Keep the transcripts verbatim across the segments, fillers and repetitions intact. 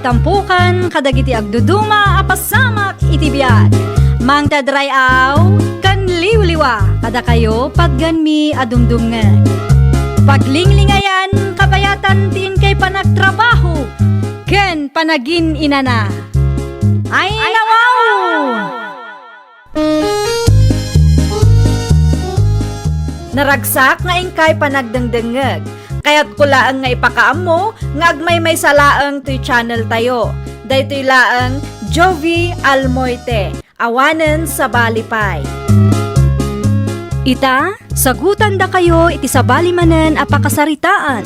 Tampukan kadagiti agduduma a pasamak iti biag. Mangted ray-aw ken liwliwa kadakayo patganmi a dumdumngeg. Paglinglingayan kabayatan ti inkay panagtrabaho ken panagin-inana. Ay, nawaw! Naragsak nga inkay panagdengdengngeg. Kayatko laeng nga ipakaammo nga agmaymaysa laeng toy channel tayo. Daytoy laeng Jovie Almoite, awanen sabali pay. Ita, sagutandakayo iti sabali manen a pakasaritaan.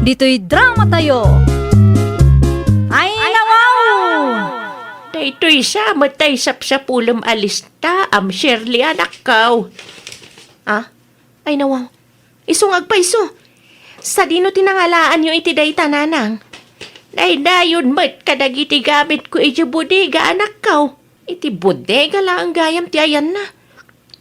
Ditoy drama tayo. Ay, nawaw! Daytoy sa met tay sapsapulem a lista, am Shirley, anakko. Ah? Ay, nawaw. Isu nga agpayso. Sadino ti nangalaanyo iti dayta, nanang? Daydayon met kadagiti gamitko iti bodega, anakko. Iti bodega laeng gayam ti ayanna.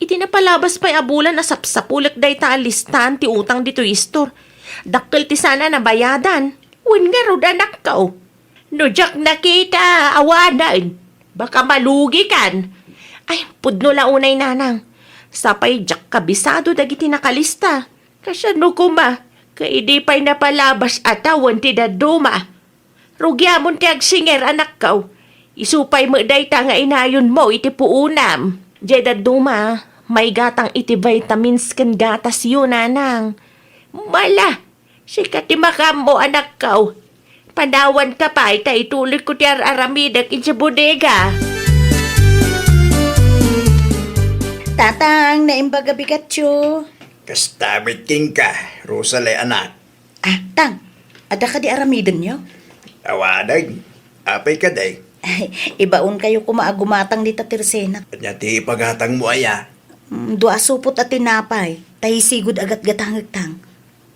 Iti napalabas pay a bulan a sapsapulek dayta a listaan ti utang ditoy istor. Dakkel ti saan a nabayadan. Wen ngarud, anakko. No diak nakita, awanen. Baka malugikan. Ay, pudno la unay, nanang. Sapay diak kabisado dagiti nakalista. Kasano koma, ket idi pay napalabas a tawen ti dadduma? Rugiamon ti agsinger, anakko. Isu pay met dayta nga inayonmo iti puonam. Diay dadduma, maigatang iti vitamins ken gatasyo, nanang. Mala, sika ti makaammo, anakko. Panawanka pay ta itulodko ti ar-aramidek idiay bodega. Tatang, naimbag a bigatyo. Kasta met kenka, Rosalie, anak. Ah, Tang, adda kadi aramidenyo? Awanen. Apay kadi? Ibaonkayo koma a gumatang dita tersenak. Ania ti ipagatangmo aya? Mm, dua a supot a tinapay, ta isigud a gatgatangek, Tang.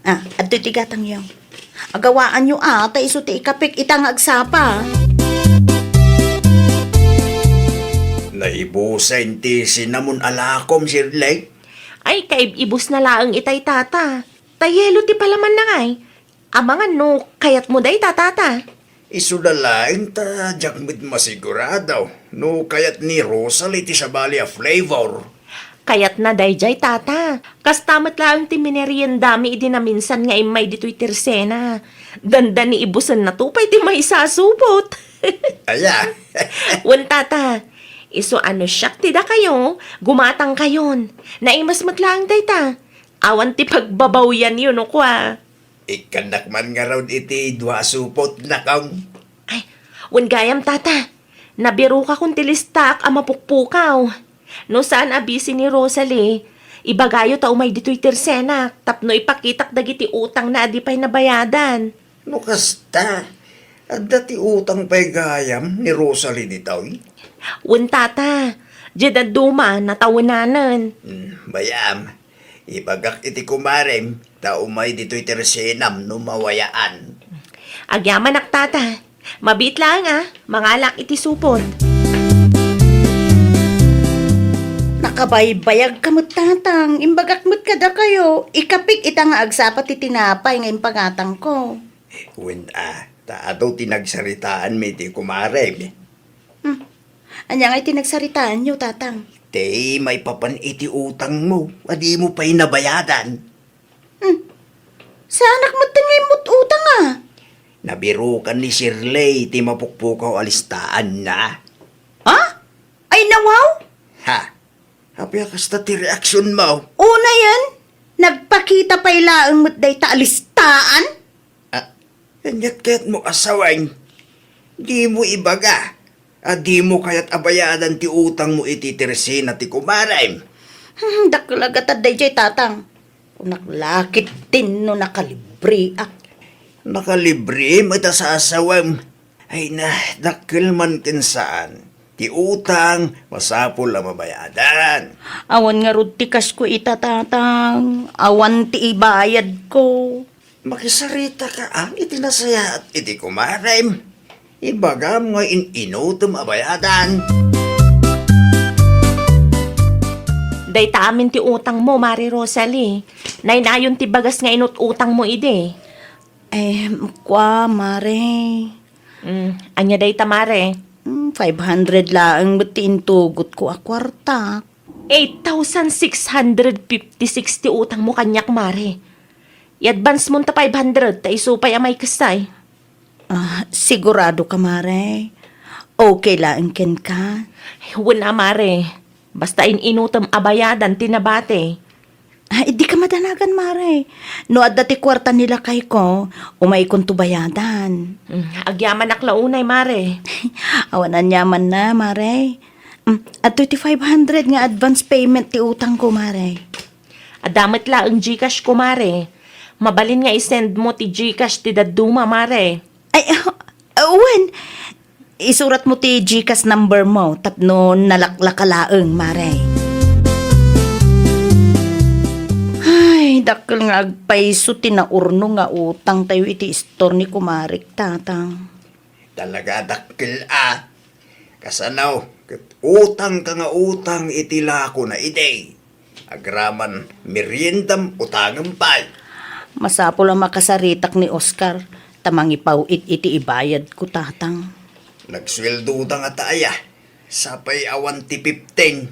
Ah, adtoy ti gatangyo. Agawaanyo a, ta isu ti ikapik ita nga agsapa. Naibusen ti cinnamon a lakom, Shirley. Ay, kaib-ibusna laeng itay, tata. Ta yelo ti palamanna ngay. Amangan no kayatmo dayta, tata. Isuda laeng ta diak met masigurado no kayat ni Rosalie ti sabali a flavor. Kayatna daydiay, tata. Kasta met laeng ti mineriendami idi naminsan nga immay ditoy tersena. Dandani ibusennato pay ti maysa a supot. Aya? Wen, tata. Isu a no siak ti dakayo, gumatangkayon. Naimas met laeng dayta. Awan ti pagbabawyanyo no kua. Ikkannak man ngarud iti dua a supot, nakam. Ay, wen gayam, tata. Nabirokakon ti listaak a mapukpukaw. No saan a bisi ni Rosalie, ibagayo ta umay ditoy tersenak tapno ipakitak dagiti utangna a di pay nabayadan. No kasta, adda ti utang pay gayam ni Rosalie ditoy? Wen, tata. Diay dadduma, natawenanen. Hmm, bayam. Ibagak iti kumarem, ta umay ditoy tersenam no mawayaan. Agyamanak, tata. Mabiit laeng a, mangalak iti supot. Nakabaybayagka met, tatang. Imbagak met kadakayo, ikapik ita nga agsapa ti tinapay nga impagatangko. Wen a, ta adu ti nagsaritaanmi iti kumarem. Hmm. Ania ngay ti nagsaritaanyo, tatang? Ti maipapan iti utangmo a dimo pay nabayadan. Hmm. Saanak met ti nga immut utang a? Nabirokan ni Shirley ti mapukpukaw a listaanna. Ha? Ay, nawaw? Ha? Apay a kasta ti reaksionmo? Unayen, nagpakita pay laeng met dayta a listaan? Ah, ket kayatmo a sawen, dimo ibaga a dimo kayat a bayadan ti utangmo iti tersena ti kumarem. Hmm, dakkel a gatad daydiay, tatang. Kunak la ketdin no nakalibreak. Nakalibreem ita sasawem. Ay na, dakkel man ken saan. Ti utang, masapul a mabayadan. Awan ngarud ti kasko ita, tatang. Awan ti ibayadko. Makisarita ka, ah, iti nasayaat iti kumarem. Ibagam nga in-inutem a bayadan. Dayta amin ti utangmo, Mare Rosalie. Naynayon ti bagas nga inut-utangmo idi. Eh, kua, Mare. Mm, ania dayta, mare? Mm, five hundred laeng met ti intugotko a kuarta. Eight thousand six hundred fifty-six ti utangmo kaniak, mare. I-advance mon ta five hundred, ta isu pay a maikessay. Ah, sigurado ka, mare? Okay laeng kenka? Ay, wen a, mare. Basta in-inutem a bayadan ti nabati. Ah, idi ka madanagan, mare. No adda ti kuarta ni lakayko, umaykonto bayadan. Mm, agyamanak la unay, mare. Awan aniamanna, mare. Mm, adtoy ti five hundred nga advance payment ti utangko, mare. Adda met laeng GCash ko, mare. Mabalin nga i-send mo ti GCash ti dadduma, mare. Ay, ah, ah, wen. Isurat mo ti GCash number mo tapno nalaklaka laeng, mare. Ay, dakkel nga agpayso ti naurno nga utangtayo iti istor ni kumarek, Tatang. Talaga dakkel a. Kasano, ket utangka nga utang iti lakona idi. Agraman meriendam utangem pay. Masapul a makasaritak ni Oscar ta mangipaw-it iti ibayadko, Tatang. Nagsueldoda ngata aya. Sapay awan ti fifteen.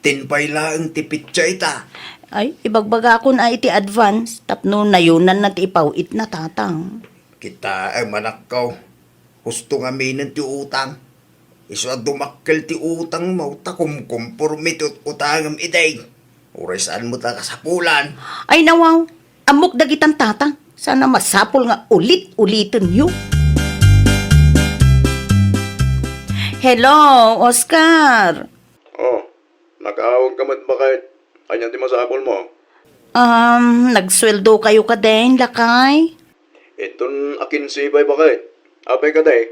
Ten pay laeng ti petsa ita. Ay, ibagbagakon a iti advance tapno nayunanna ti ipaw-itna, Tatang. Kitaem, anakko. Husto nga aminen ti utang. Isu a dumakkel ti utangmo ta kumkumporme ti ut-, utangem idi. Uray saan met a kasapulan. Ay, nawaw. Ammok dagitan, Tatang. Sana masapul nga ulit-ulitenyo. Hello, Oscar. Oh, nakaawag ka met, baket? Ania ti masapulmo? Um, nagsueldo kayo kadin, lakay? Iton a kinse pay, baket. Apay kadi?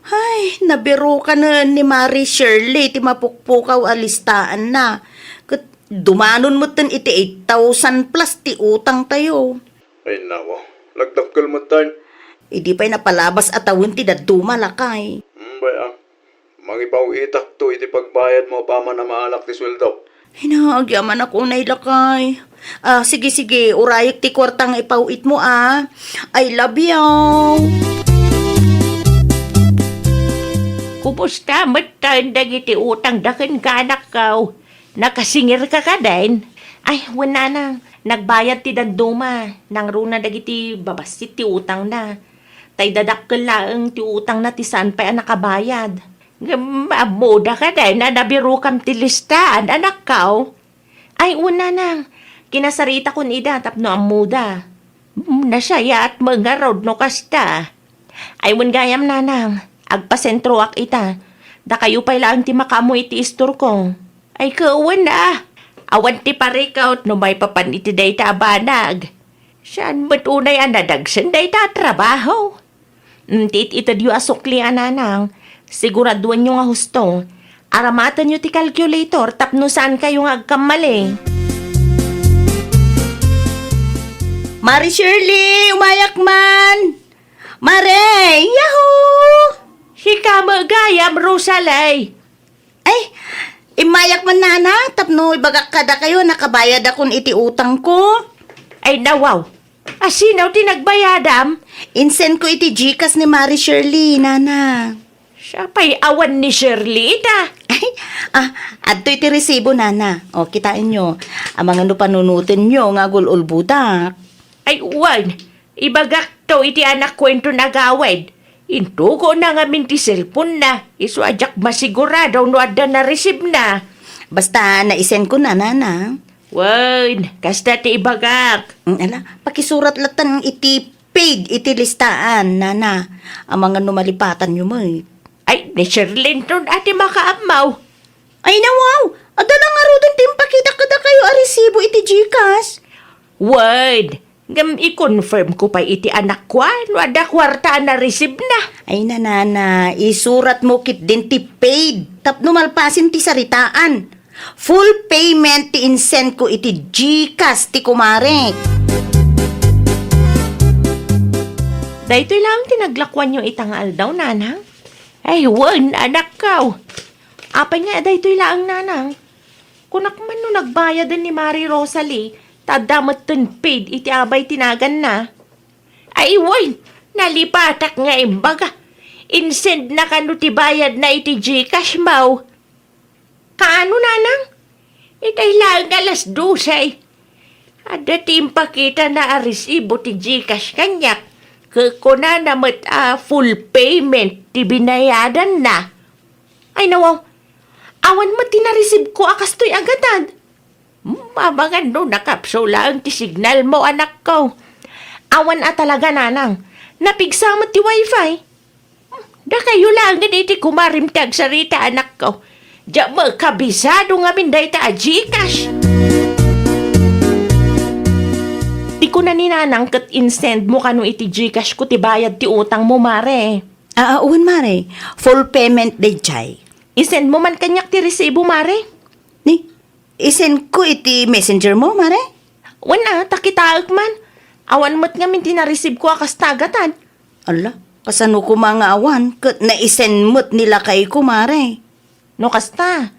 Ay, nabirukanen ni Mari Shirley ti mapukpukaw a listaanna. Ket dumanon metten iti eight thousand plus ti utangtayo. Ay, nawa. Nagdakkel metten. Idi pay napalabas a tawen ti dadduma, lakay. Hmm, bay, ah. Mangipaw-itakto iti pagbayadmo apaman a maalak ti sueldok. Ay, naagyamanak unay, lakay. Ah, sige, sige, urayek ti kuarta nga ipaw-itmo, ah. I love you. Kumusta metten dagiti utangda kenka, anakko? Nakasingirka kadin? Ay, wen, nanang, nagbayad ti dadduma. Nangruna dagiti babassit ti utangna. Tay dadakkel laeng ti utangna ti saan pay a nakabayad. Ngem ammoda kadin a nabirukam ti listaan, anakko? Ay, wen, nanang, kinasaritakon ida tapno ammoda. Mm, nasayaat met ngarud no kasta. Ay, wen gayam, nanang, agpasentroak ita. Dakayo pay laeng ti makaammo iti istorko. Ay, ket wen a. Awan ti parikut no maipapan iti dayta a banag. Saan met unay a nadagsen dayta a trabaho? Mm, ti it-itedyo a sukli a nanang, siguraduenyo nga husto. Aramatenyo ti calculator tapno saankayo nga agkammali. Mari Shirley, umayak man! Mare, yahoo! Sika met gayam, Rosalie. Ay, immayak man, nana, tapno ibagak kadakayo a nakabayadakon iti utangko. Ay, nawaw. Asino ti nagbayadam? Insend ko iti GCash ni Mari Shirley, nana. Siya pay awan ni Shirley ita. Ay, ah, adtoy ti resibo, nana. O, kitaenyo. Amangan no panunotenyo nga agul-ulbodak. Ay, wen. Ibagakto iti anakko inton agawid. Intugona ngamin ti cellphone-na, isu a diak masigurado no adda nareceive-na. Basta naisend ko na, nana. Wen, kasta ti ibagak. Mm, ala, pakisurat latta iti paid iti listaan, nana. Amangan no malipatanyo met. Ay, ni Sherlyn ton a ti makaammo. Ay, nawaw! Adda la ngaruden ti impakita kadakayo a resibo iti GCash. Wen, ngem i-confirm ko pay iti anakko a no adda kuarta a na-receive-na. Ay, nanana, isuratmo ketdin ti paid tapno malpasen ti saritaan. Full payment ti insend ko iti GCash ti kumarek. Daytoy laeng ti naglakuanyo ita nga aldaw, nanang? Ay, wen, anakko. Apay nga daytoy laeng, nanang? Kunak man no nagbayaden ni Mari Rosalie, ta adda metten paid iti abay ti naganna. Ay, wen, nalipatak nga imbaga. Insend na kano ti bayadna iti GCash mo? Kaano, nanang? Itay laeng alas dose. Adda ti impakitana a resibo ti GCash kaniak, ket kunana met a full payment ti binayadanna. Ay, nawaw. Awan met ti nareceive ko a kastoy a gatad. Hmm, amangan no nakapsulaen ti signal mo, anakko. Awan a talaga, nanang. Napigsa met ti wifi. Hmm, dakayo laeng iti kumarem ti agsarita, anakko. Diak met kabisado ngamin dayta a GCash. Ti kuna ni nanang ket insend mo kano iti GCash ko ti bayad ti utang mo, mare. Ah, ah, wen, mare. Full payment dayjay. Isend mo man kaniak ti resibo, mare. Ni, isend ko iti messenger mo, mare? Wen a, ta kitaek man. Awan met ngamin ti nareceive ko a kasta a gatad. Ala, kasano koma nga awan ket naisend met ni lakay ko, mare? No kasta,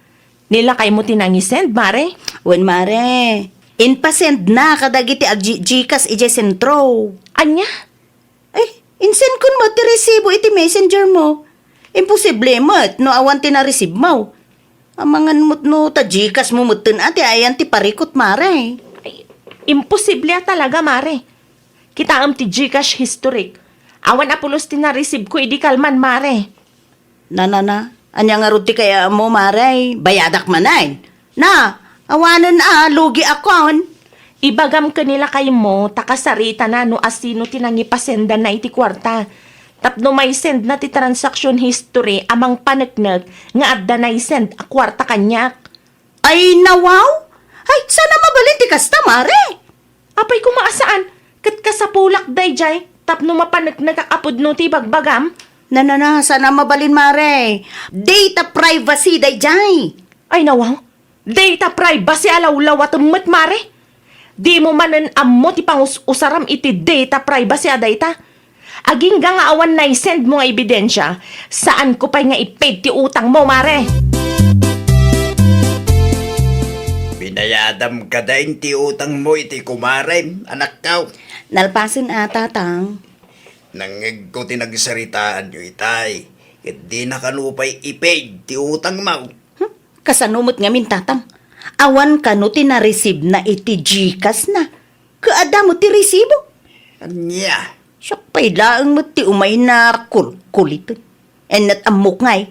ni lakay mo ti nangisend, mare? Wen, mare. Impasend na kadagiti ag-GCash idiay sentro. Ania? Ay, insend kon met ti resibo iti messenger mo. Imposible met no awan ti nareceive mo. Amangan met no ta GCash mo metten a ti ayan ti parikut, mare. Ay, imposible a talaga, mare. Kitaem ti GCash history. Awan a pulos ti nareceive ko idi kalman, mare. Na, na, na. Ania ngarud ti kayatmo, mare? Bayadak manen. Na, awanen a, lugiakon. Ibagam ken ni lakay mo, ta kasaritana no asino ti nangipasendanna iti kuarta. Tapno maisendna ti transaction history a mangpaneknek nga adda naisend a kuarta kaniak. Ay, nawaw? Ay, saan a mabalin ti kasta, mare? Apay koma a saan, ket kasapulak dayjay tapno mapaneknekak a pudno ti ibagbagam? Na, na, na, saan a mabalin, mare. Data privacy dayjay. Ay, nawaw. Data privacy a lawlawatem met, mare. Dimo manen ammo ti pangus-usaram iti data privacy a dayta. Agingga nga awan naisend mo nga ebidensia, saan ko pay nga i-paid ti utang mo, mare. Binayadam kadain ti utang mo iti kumarem, anakko? Nalpasen a, tatang. Nangngegko ti nagsaritaanyo itay, ket dina kano pay i-paid ti utang mo. Hmm? Kasano met ngamin, tatang? Awan kano ti nareceive na iti GCash na. Ket adda met ti resibo. Ania? Siak pay laeng met ti umayna a kulkuliten. Ennet ammok ngay,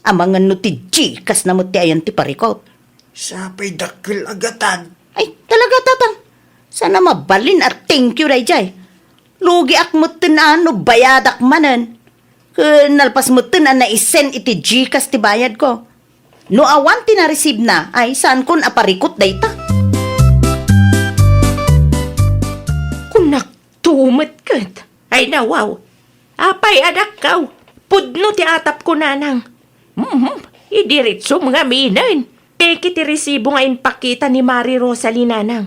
amangan no ti GCash na met ti ayan ti parikut. Sapay dakkel a gatad. Ay, talaga, tatang. Saan a mabalin a thank you dayjay. Lugiak metten a no bayadak manen. Ket nalpas metten a naisend iti GCash ti bayad ko. No awan ti nareceive na, ay saankon a parikut dayta. Kunak to met ket. Ay, nawaw. Apay, adakkaw? Pudno ti atapko, nanang. Mhm, idiritsom ngaminen. Peke ti resibo nga impakita ni Mari Rosalie, nanang.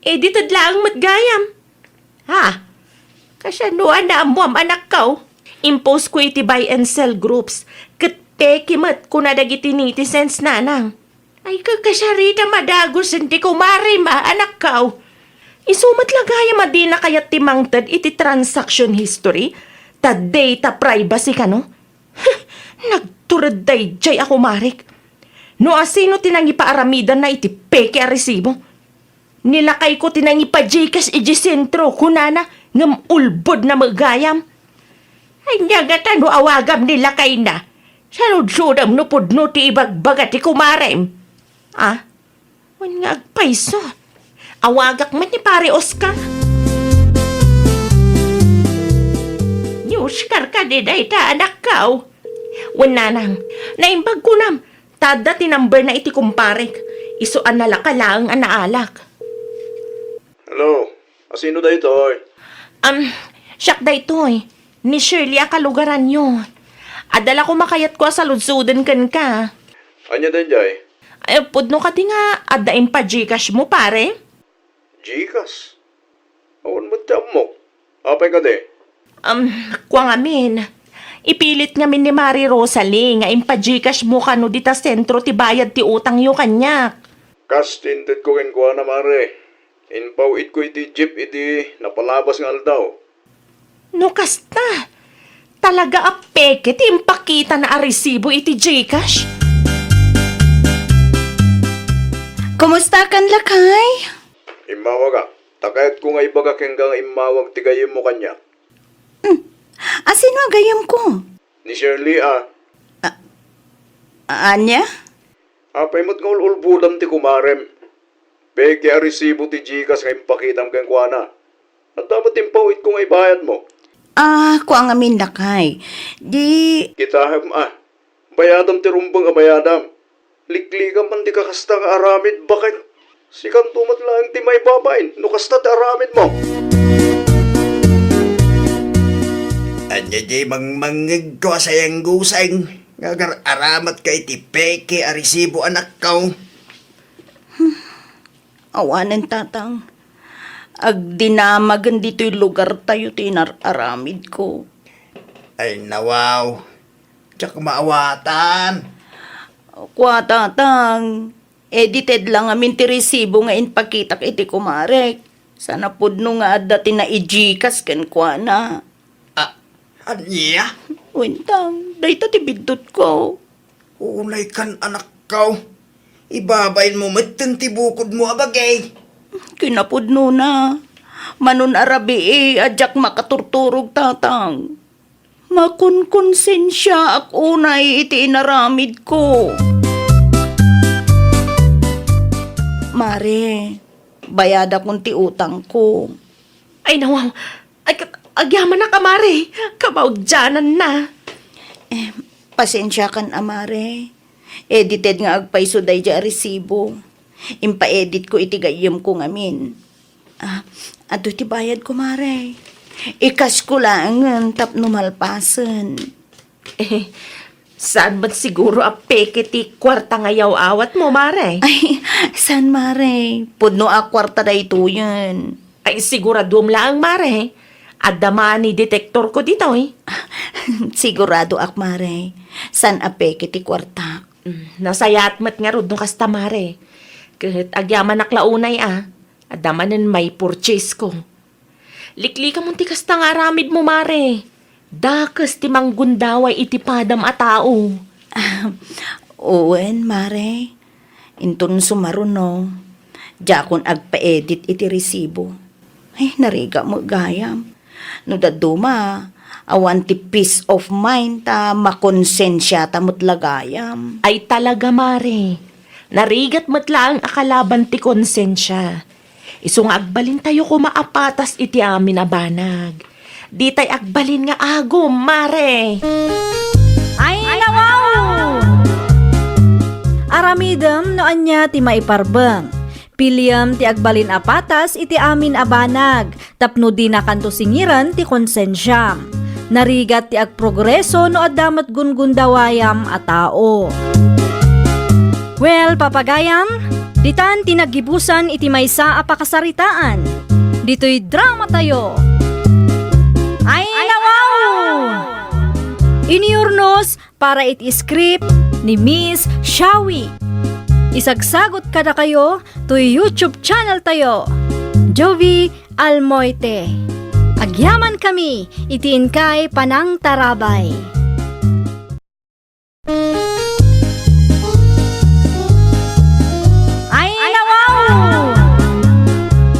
Eh, dited laeng met gayam. Ha? Kasano a naammoam, anakko? Impose ko iti buy and sell groups. Ket peke met, kuna dagiti netizens, nanang. Ay, kakasarita, madagusen ti kumarem a, anakko. Isu met la gayam a dina kayat ti mangted iti transaction history, ta data privacy kano? Huh, nagtured dayjay a kumarek. No asino ti nangipaaramidanna iti peke a resibo? Ni lakayko ti nangipa-GCash idiay sentro, kunana, ngem ulbodna met gayam. Ania ngata no awagam ni lakayna? Saludsodam no pudno ti ibagbaga ti kumarem. Ah, wen nga agpayso. Awagak met ni Pare Oscar. Ni Oscar kadi dayta, anakko? Wen, nanang, naimbag kunam, ta adda ti number na iti kumparek. Isu a nalaka laeng a naalak. Hello, asino daytoy? Am, siak daytoy. Ni Shirley a kalugaranyo. Adda la koma kayatko a saludsoden kenka. Ania dayjay? Ay, pudno kadi nga adda impa-GCash mo, pare? GCash? Awan met ti ammok. Apay kadi? Um, kua ngamin. Ipilit ngamin ni Mari Rosalie nga impa-GCash mo kano dita sentro ti bayad ti utangyo kaniak. Kas ti inted ko kenkuana, mare. Impaw-id ko iti jeep iti napalabas nga aldaw. No kasta, Talaga a peke ti impakitana a resibo iti GCash? Kumustakan, lakay? Immawagak. Ta kayatko nga ibaga kenka nga immawag ti gayyemmo kaniak. Hmm. A, sino a gayyemko? Ni Shirley a. A-, ania? Apay met nga ul-ulbodam ti kumarem? Peke a resibo ti GCash nga impakitam kenkuana. Adda met impawitko nga ibayadmo. A, kua ngamin, lakay. Di. Kitaem a. Bayadam ti rumbeng a bayadam. Liklikam man ti kakasta nga aramid, baket. Sikanto met laeng ti maibabain no kasta ti aramidmo. Ania diay mangmangngegko a sayangguseng nga agar-aramatka iti peke a resibo, anakko? Awanen, Tatang. Agdinamagen ditoy lugartayo ti inar-aramidko. Ay, nawaw. Diak maawatan. Kua, Tatang, edited la ngamin ti resibo nga impakitak iti kumarek. Saan a pudno nga adda ti nai-GCash kenkuana. A, ania? Wen, Tang, dayta ti biddutko. Unaykan, anakko. Ibabainmo metten ti bukodmo a bagi. Kinapudnona, mano a rabii a diak makaturturog, Tatang. Makonkonsensiaak unay iti inaramidko. Mare, bayadakon ti utangko. Ay, nawaw. Ay, kat-, agyamanak a, Mare. Kamaudiananna. Eh, pasensiakan a, Mare. Edited nga agpayso daydiay a resibo. Impaeditko iti gayyemko ngamin. A, adu ti bayadko, Mare. I-cash ko laengen tapno malpasen. Eh, saan met siguro a peke ti kuarta nga yaw-awatmo, Mare? Ay, saan, Mare? Pudno a kuarta daytoyen. Ay, siguraduem laeng, Mare. Adda money detectorko ditoy. Siguradoak, Mare. Saan a peke ti kuartak. Mm, nasayaat met ngarud no kasta, Mare. Ket agyamanak la unay a. Adda manen maipurchasko. Liklikamon ti kasta nga aramidmo, Mare. Dakes ti manggundaway iti padam a tao. Wen, Mare. Inton sumaruno, diakon agpaedit iti resibo. Ay, narigat met gayam. No dadduma, awan ti peace of mind ta makonsensiata met la gayam. Ay, talaga, Mare. Narigat met laeng a kalaban ti konsensia. Isu nga agbalintayo koma a patas iti amin a banag. Ditay agbalin nga agum, Mare. Ay, nawaw! Aramidem no ania ti maiparbeng. Piliem ti agbalin a patas iti amin a banag, tapno dinakanto singiren ti konsensiam. Narigat ti agprogreso no adda met gungundawayam a tao. Well, papagayam, ditan ti naggibusan iti maysa a pakasaritaan. Ditoy dramatayo. Ay, nawaw! Iniurnos para iti script ni Miss Shawi. Isagsagot kadakayo toy YouTube channel tayo, Jovi Almoite. Agyaman kami iti inkay panangtarabay. Ay, nawaw!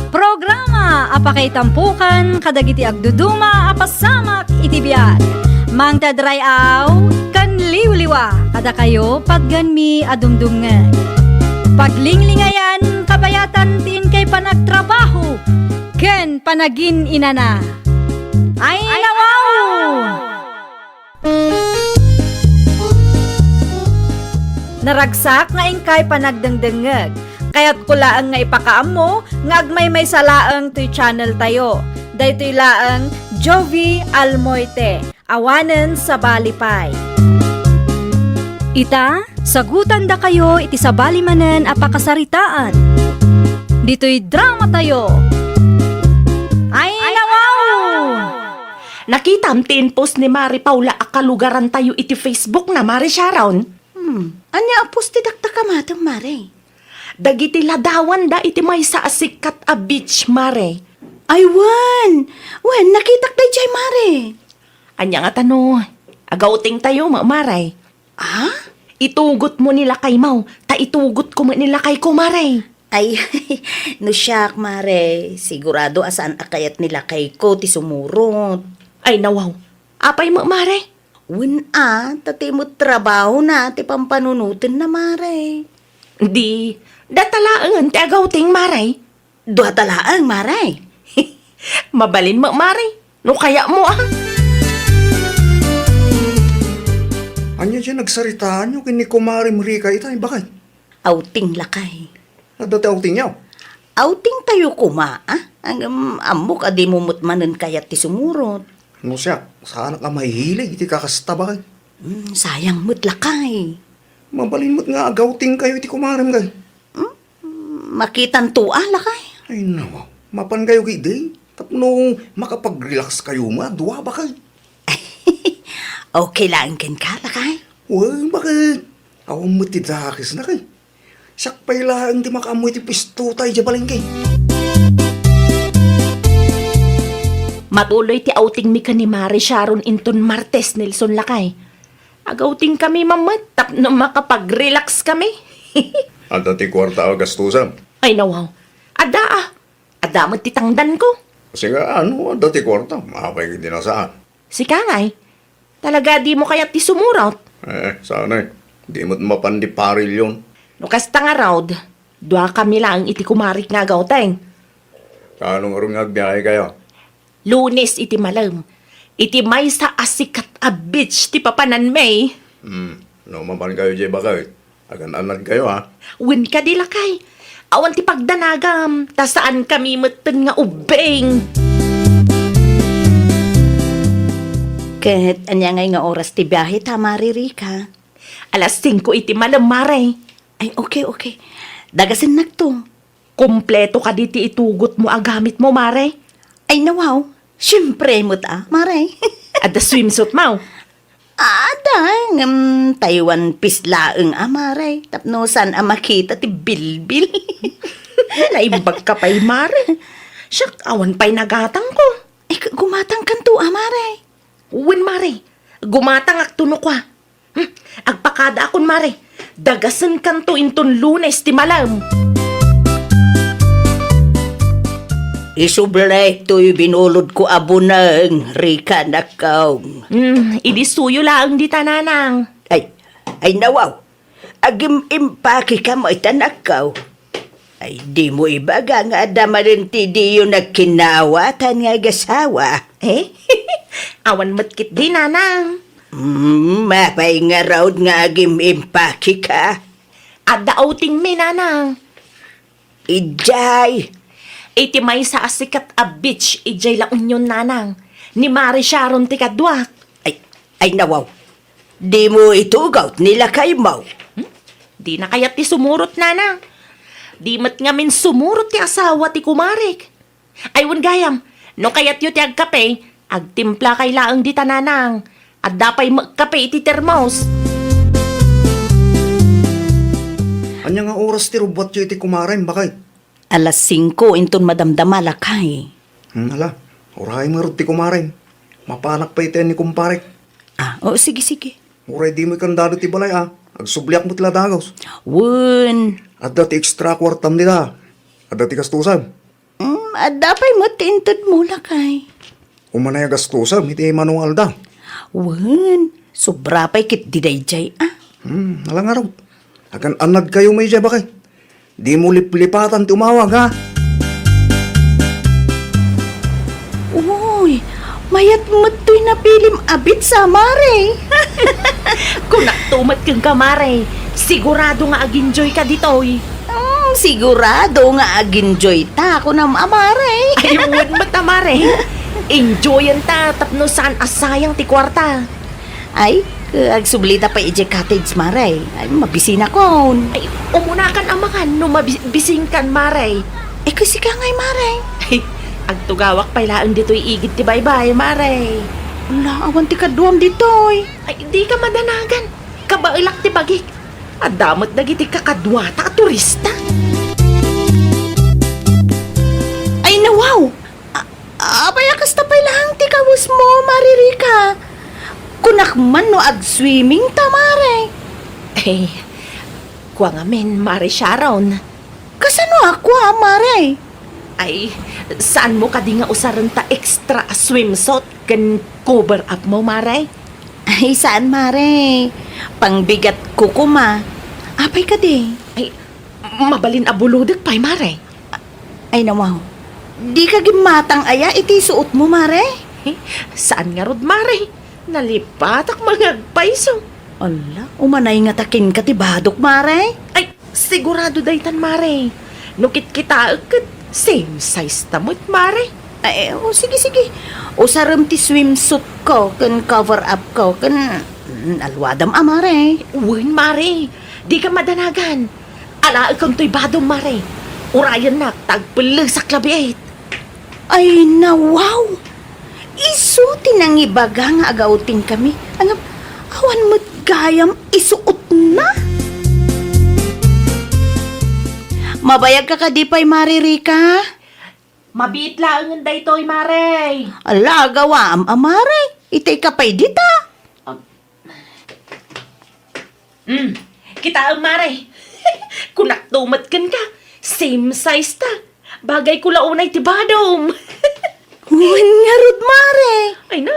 Programa a pakaitampokan kadagiti agduduma a pasamak iti biag. Mangted ray-aw ken liwliwa kadakayo, patgenmi a dumdumngeg. Paglinglingayan, kabayatan ti inkay panagtrabaho ken panagin-inana. Ay, nawaw! Naragsak nga inkay panagdengdengngeg. Kayatko laeng nga ipakaammo nga agmaymaysa laeng toy channel tayo. Daytoy laeng Jovi Almoite, awanen sabali pay. Ita, sagutandakayo iti sabali manen a pakasaritaan. Ditoy dramatayo. Ay, nawaw! Nakitam ti in-post ni Mare Paula a kalugarantayo iti Facebook na, Mare Sharon? Hmm, ania a post ti dakdakamatem, Mare? Dagiti ladawanda iti maysa a sikat a beach, Mare. Ay, wen! Wen, nakitak daydiay, Mare. Ania ngata no agawtingtayo, ma-, Mare? Ha? Itugotmo ni lakaymo, ta itugotko met ni lakayko, Mare. Ay, no siak, Mare, sigurado a saan a kayat ni lakayko ti sumurot. Ay, nawaw. Apay met, Mare? Wen a, ta ti met trabahona ti pampanunotenna, Mare. Di, data laengen ti agawting, Mare. Duata laeng, Mare. Mabalin met, Mare. No kayatmo, ah. Ania diay nagsaritaanyo ken ni Kumarem Rika ita, bakay? Outing, lakay. Adda ti outingyo? Outingtayo koma, ah? Ngem, ammok a dimo met manen kayat ti sumurot. No siak, saanak a mahihilig iti kakasta, bakay? Hmm, sayang met, lakay. Mabalin met nga agawtingkayo iti kumarem, kay? Hmm? Makitanto a, lakay. Ay, nawaw. Mapankayo ketdi. Tapno makapag-relax kayo nga dua, bakay. Okay laeng kenka, lakay? Wen, bakay. Awan met ti dakesna, kay. Siak pay laeng ti makaammo iti puestota idiay balengke. Matuloy ti outingmi ken ni Mare Sharon inton Martes, Nelson, lakay. Agawtingkami met tapno makapag-relax kami. Adda ti kuarta a gastusan? Ay, nawaw. Adda, ah. Adda met ti tangdanko. Sika, no adda ti kuarta, apay ketdi a saan? Sika ngay, talaga dimo kayat ti sumurot? Eh, saan, eh. Di met mapan di parilyon. No kasta ngarud, duakami laeng iti kumarek nga agawting. Kaano ngarud nga agbiahekayo? Lunes iti malem, iti maysa a sikat a beach ti papananmi. Hmm, no mapankayo diay, bakay, agan-annadkayo, ha? Wen kadi, lakay. Awan ti pagdanagam, ta saankami metten nga ubbing. Ket ania ngay nga oras ti biaheta, Mare Rika? Alas singko iti malem, Mare. Ay, okay, okay. Dagasennakto. Kompleto kadi ti itugotmo a gamitmo, Mare? Ay, nawaw. Siempre met a, Mare. Adda swimsuitmo? Adda, ngem Taiwan piece laeng a, Mare. Tapno saan a makita ti bilbil. Naimbagka pay, Mare. Siak, awan pay nagatangko. Ay, gu-, gumatangkanto a, Mare. Wen, Mare. Gumatangakto no kua. Hmm, agpakadaakon, Mare. Dagasenkanto inton Lunes ti malem. Isubli toy binulodko a buneng, Rika, nakkaw. Hmm, idi suyo laeng dita, Nanang. Ay, ay, nawaw. Agim-impakekam ita, nakkaw. Ay, dimo ibaga nga adda manen ti diyo nagkinnaawatan nga agasawa? Eh? Awan met ketdi, Nanang. Mm, apay ngarud nga agim-impakeka? Adda outingmi, Nanang. Idiay? Iti maysa a sikat a beach idiay La Union, Nanang. Ni Mare Sharon ti kaduak. Ay, ay, nawaw. Dimo itugaw ni lakaymo? Hmm? Dina kayat ti sumurot, Nanang. Di met ngamin sumurot ti asawa ti kumarek. Ay, wen gayam, no kayatyo ti agkape, agtimplakay laeng dita, Nanang. Adda pay met kape iti termos. Ania nga oras ti rubbuatyo iti kumarem, bakay? Alas singko inton madamdama, lakay. Hmm, ala, urayem ngarud ti kumarem. Mapanak pay iti ni kumparek. Ah, o, sige, sige. Uray dimo ikandado ti balay, a. Agsubliak met la dagus. Wen. Adda ti extra kuartam dita. Adda ti gastusam. Mm, adda pay met ti intedmo, lakay. Umanay a gastusam iti mano nga aldaw. Wen, sobra pay ketdi daydiay, a. Hmm, ala ngarud. Agan-annadkayo met idiay, bakay. Dimo liplipatan ti umawag, ha? Uy, mayat met toy napilim a beach a, Mare. Kunakto met kenka, Mare. Sigurado nga ag-enjoyka ditoy. Mm, sigurado nga ag-enjoyta, kunam a, Mare. Ay, wen met a, Mare. Enjoyenta tapno saan a sayang ti kuarta. Ay, agsublita pay idiay cottage, Mare. Ay, mabisinakon. Ay, umunakan a mangan no mabi-, bisinkan, Mare. Ay, kasika ngay, Mare. Ay, agtugawak pay laeng ditoy igid ti baybay, Mare. Ala, awan ti kaduam ditoy. Ay, dika madanagan. Kabaelak ti bagik. Adda met dagiti kakaduata a turista. Ay, nawaw! A-, apay a kasta pay laeng ti kawesmo, Mare Rika? Kunak man no agswimming ta, Mare. Eh, kua ngamin, Mare Sharon. Kasano a kua, Mare? Ay, saanmo kadi nga usaren ta extra a swimsuit ken cover up mo, Mare? Ay, saan, Mare. Pangbigatko koma. Apay kadi? Ay, mabalin a bulodek pay, Mare. Ay, nawaw. Dika gimmatang aya iti suotmo, Mare? Eh, saan ngarud, Mare? Nalipatak nga agpayso. Ala, umanay ngata kenka ti badok, Mare? Ay, sigurado daytan, Mare. No kitkitaek ket same size ta met, Mare. Ay, o, sige, sige. Usarem ti swimsuit ko ken cover up ko ken, mm, alwadam a, Mare. Wen, Mare. Dika madanagan. Alaekem toy badom, Mare. Urayennak ta agpellesak labiit. Ay, nawaw! Isu ti nangibaga nga agawtingkami. Ngem, awan met gayam isuotna. Mabayagka kadi pay, Mare Rica? Mabiit laengen daytoy, Mare. Ala, agawam a, Mare. Itayka pay dita. Ah. Mm. Kitaem, Mare. Kunakto met kenka. Same size ta. Bagayko la unay ti badom. Wen ngarud, Mare. Ay na,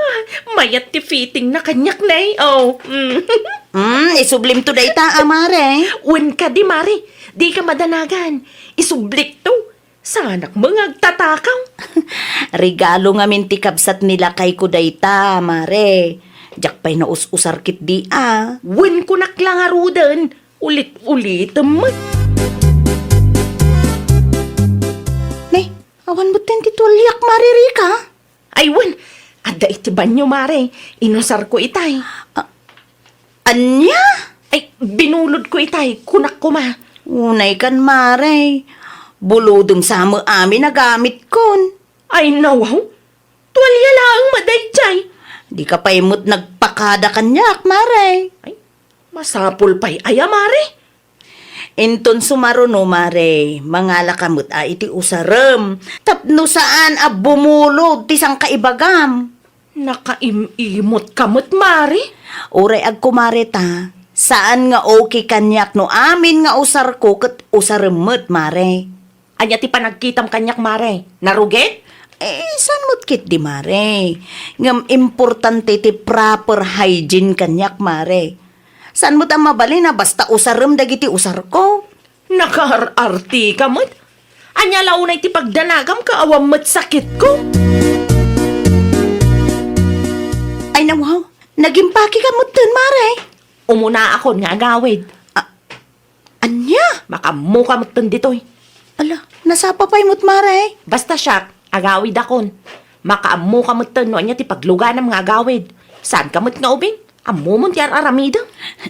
mayat ti fittingna kaniak, ne. Oh. Mm. Mm, isublimto dayta a, Mare. Wen kadi, Mare. Dika madanagan. Isublikto. Saanak met nga agtatakaw. Regalo ngamin ti kabsat ni lakayko dayta, Mare. Diak pay naus-usar ketdi a. Wen kunak la ngaruden, ulit-ulitem met. Ne, awan metten ti tualiak, Mare Rica? Ay, wen, adda iti banio, Mare. Inusarko itay. Ah, ania? Ay, binulodko itay, kunak koma. Unay kan, Mare. Bulodem sa met amin a gamitkon. Ay, nawaw. Tualia laeng met daydiay. Dika pay met nagpakada kaniak, Mare. Ay, masapul pay aya, Mare? Inton sumaruno, Mare, mangalaka met a iti usarem tapno saan a bumulod ti sangkaibagam. Nakaim-imotka met, Mare? Uray agkumare ta, saan nga okay kaniak no amin nga usarko ket usarem met, Mare. Ania ti panagkitam kaniak, Mare? Narugit? Eh, saan met ketdi, Mare? Ngem importante ti proper hygiene kaniak, Mare. Saan met a mabalin a basta usarem dagiti usarko? Nakaar-artika met. Ania la unay ti pagdanagam ket awan met sakitko? Ay, nawaw. Nagimpakeka metten, Mare. Umunaakon nga agawid. Ah, Ania? Makaammoka metten ditoy. Ala, nasapa pay met, Mare. Basta siak, agawidakon. Makaammoka metten no ania ti pagluganam nga agawid. Saanka met nga ubing? Ammomon ti ar-aramidem.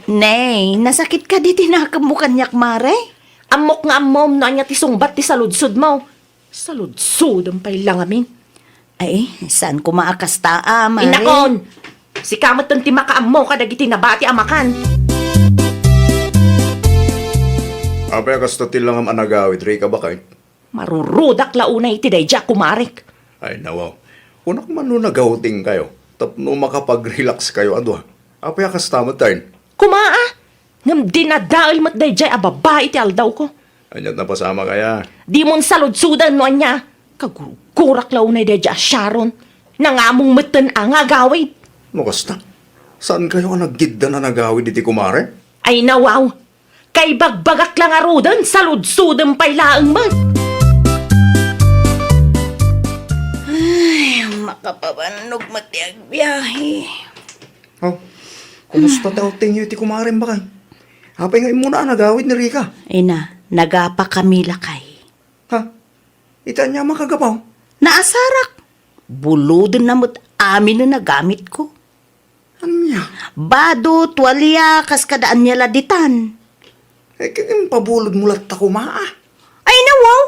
Nay, nasakitka diti nakemmo kaniak, Mare? Ammok nga ammom no ania ti sungbat ti saludsodmo. Saludsodem pay la ngamin. Ay, saan koma a kasta a, Mare? Inakon! Sika metten ti makaammo kadagiti nabati a makan. Apay a kasta ti langam a nagawid, Rica, baket? Marurudak la unay iti daydiay a kumarek. Ay, nawaw. Kunak man no nagawtingkayo, tapno makapag-relax kayo a dua. Apay a kasta metten? Koma a! Ngem dinadael met daydiay a babai iti aldawko. Aniat napasamak aya? Dimon saludsoden no ania. Kagurgurak la unay daydiay a Sharon. Nangamong metten a nga agawid. No kasta, saankayo a nagiddan a nagawid iti kumare? Ay, nawaw. Kaibagbagak la ngaruden, saludsodem pay laeng met. Ay, makapabannog met ti agbiahe. Oh, kumusta ti outingyo iti kumarem, baket? Apay nga immuna a nagawid ni Rica? Ina, nagapakami lakay. Ha? Iti ania a makagapaw? Naasarak. Bulodenna met amin a nagamitko. Ania? Bado, tualia, kas kada ania la ditan. Eh, ket impabulodmo latta koma, a? Ay, nawaw.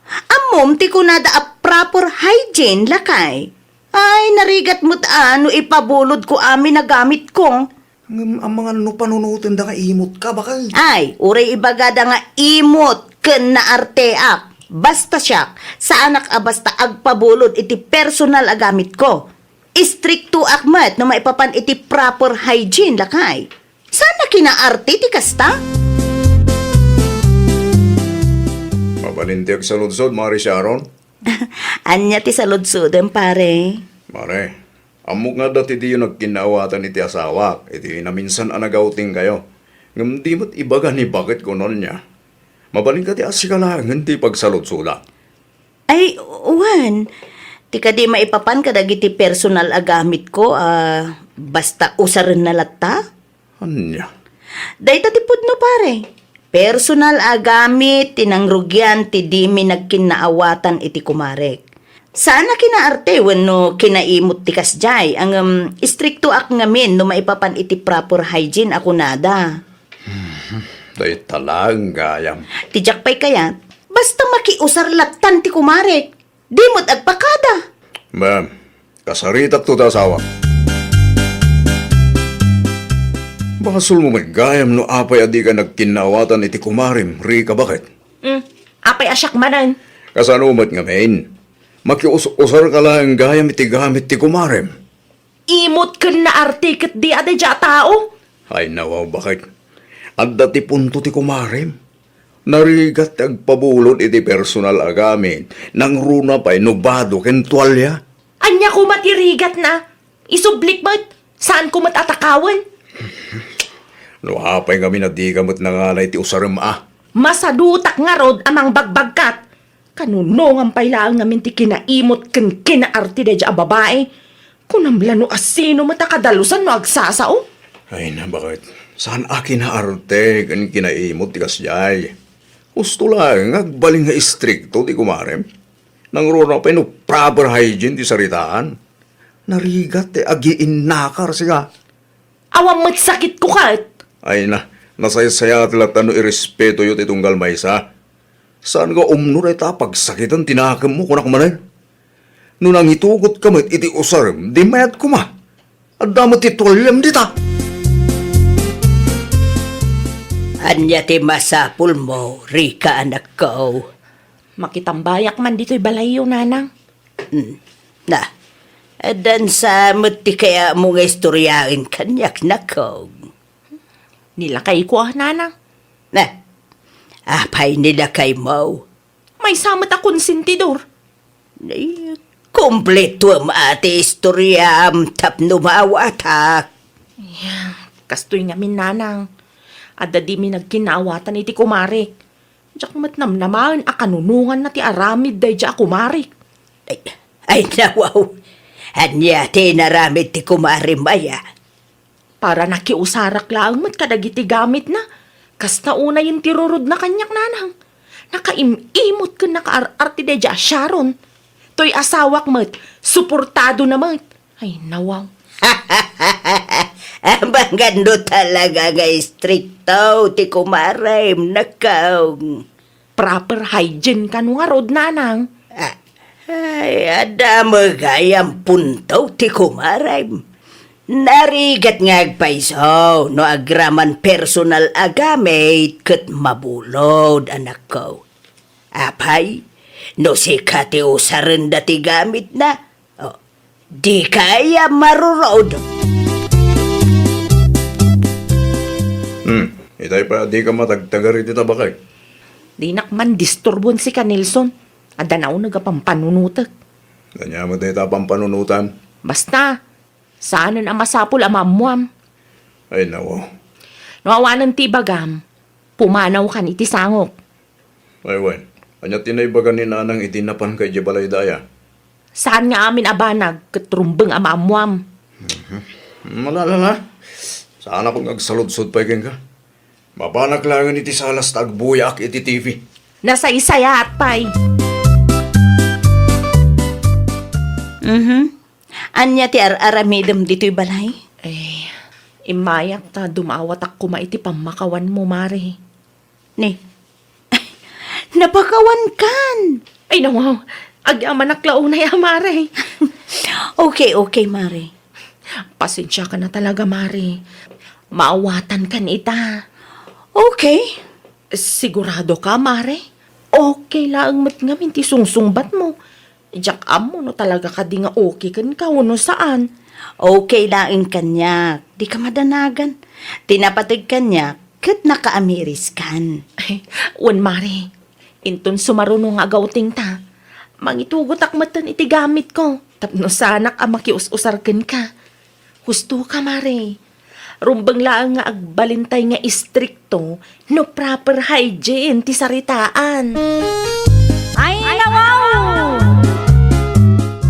Ammom ti kunada a proper hygiene, lakay. Ay, narigat met a no ipabulodko amin a gamitko. Ngem amangan no panunotenda nga imotka, baket? Ay, uray ibagada nga imot ken naarteak. Basta siak, saanak a basta agpabulod iti personal a gamitko. Istriktoak met no maipapan iti proper hygiene, lakay. Saan a kinaarte ti kasta? Mabalin ti agsaludsod, Mare Sharon? Ania ti saludsodem, pare? Mare, ammok nga adda ti diyo nagkinnaawatan iti asawak iti naminsan a nag-outingkayo. Ngem di met ibaga ni baket kuno ania. Mabalinka ti asika laengen ti pagsaludsodak. Ay, wen. Ti kadi maipapan kadagiti personal a gamitko a basta usarenna latta? Ania? Dayta ti pudno, pare. Personal a gamit ti nangrugian ti dimi nagkinnaawatan iti kumarek. Saan a kinaarte wenno kinaimot ti kasdiay, ngem istriktoak ngamin no maipapan iti proper hygiene a kunada. Dayta laeng gayam. Ti diak pay kayat, basta makiusar lattan ti kumarek. Di met agpakada. Ma'am, kasaritakto ti asawak. Basolmo met gayam no apay a dika nagkinnaawatan iti kumarem, Rica, baket? Hmm, apay a siak manen? Kasano met ngamin? Makius-usarka laeng gayam iti gamit ti kumarem. Imot ken naarte ket di a daydiay a tao. Ay, nawaw, baket. Adda ti punto ti kumarem. Narigat ti agpabulod iti personal a gamit, nangruna pay no bado ken tualia. Ania koma ti rigatna? Isublik met, saan ko met a takawen. No apay ngamin a dika met nangala iti usarem a. Masadutak ngarud a mangbagbagkat. Kanunongan pay laeng ngamin ti kinaimot ken kinaarte daydiay a babai. Kunam la no asino met a kadalusan no agsasao? Ay na, baket? Saan a kinaarte ken kinaimot ti kasdiay? Husto laeng nga agbalin nga istrikto ti kumarem. Nangruna pay no proper hygiene ti saritaan. Narigat ti agiinnakar, sika. Awan met sakitko ket. Ay na, nasaysayaat latta no irespetoyo ti tunggal maysa. Saan nga umno dayta a pagsakiten ti nakemmo, kunak manen? No nangitugotka met iti usarem, di mayat koma. Adda met ti tualiam dita. Ania ti masapulmo, Rica, anakko? Makitambayak man ditoy balayyo, nanang. Hmm. Na, addan sa met ti kayatmo nga istoryaen kaniak, nakko? Ni lakayko a, nanang. Na, apay ni lakaymo? Maysa met a konsentidor. Ay, kumpletuem a ti istoriam tapno maawatak. Ay, kastoy ngamin, nanang. Adda dimi nagkinnaawatan iti kumarek. Diak met namnamaen a kanunonganna ti aramid daydiay a kumarek. Ay, ay, nawaw. Ania ti inaramid ti kumarem aya? Para nakiusarak laeng met kadagiti gamitna. Kasta unayen ti rurodna kaniak, nanang. Nakaim-imot ken nakaar-arte daydiay a Sharon. Toy asawak met, suportadona met. Ay, nawaw. Amangan no talaga nga istrikto ti kumarem, nakko. Proper hygiene kano ngarud, nanang? Ah, ay, adda met gayam punto ti kumarem. Narigat nga agpayso no agraman personal a gamit ket mabulod, anakko. Apay, no sika ti usarenda ti gamitna, oh, dika aya marurod? Hmm, itay pay a dika matagtagar iti tabakek. Dinak man disturbon sika, Nelson. Adda nauneg a pampanunotek. Ania met dayta a pampanunotam? Basta, saanen a masapul a maammoam. Ay, nawaw. No awanen ti ibagam, pumanawkan iti sangok. Ay, wen. Ania ti naibaga ni nanang idi napanka idiay balayda aya? Saan nga amin a banag ket rumbeng a maammoam. Mhm. Malalala. Saan a pay nga agsaludsod pay kenka. Mabanak laengen iti salas ta agbuyaak iti T V. Nasaysayaat pay. Mhm. Ania ti ar-aramidem ditoy balay? Eh, immayak ta dumawatak koma iti pammakawanmo, Mare. Ni, napakawankan! Ay, nawaw. Agyamanak la unay a, Mare. Okay, okay, Mare. Pasensiakan a talaga, Mare. Maawatankan ita. Okay. Siguradoka, Mare? Okay laeng met ngamin ti sungsungbatmo. Diak ammo no talaga kadi nga okay kenka wenno saan. Okay laeng kaniak, dika madanagan. Ti napateg kaniak, ket nakaamiriskan. Ay, wen, Mare. Inton sumaruno nga agawtengta, mangitugotak metten iti gamitko tapno saanak a makius-usar kenka. Husto ka, Mare. Rumbeng laeng nga agbalintay nga istrikto no proper hygiene ti saritaan. Ay, nawaw!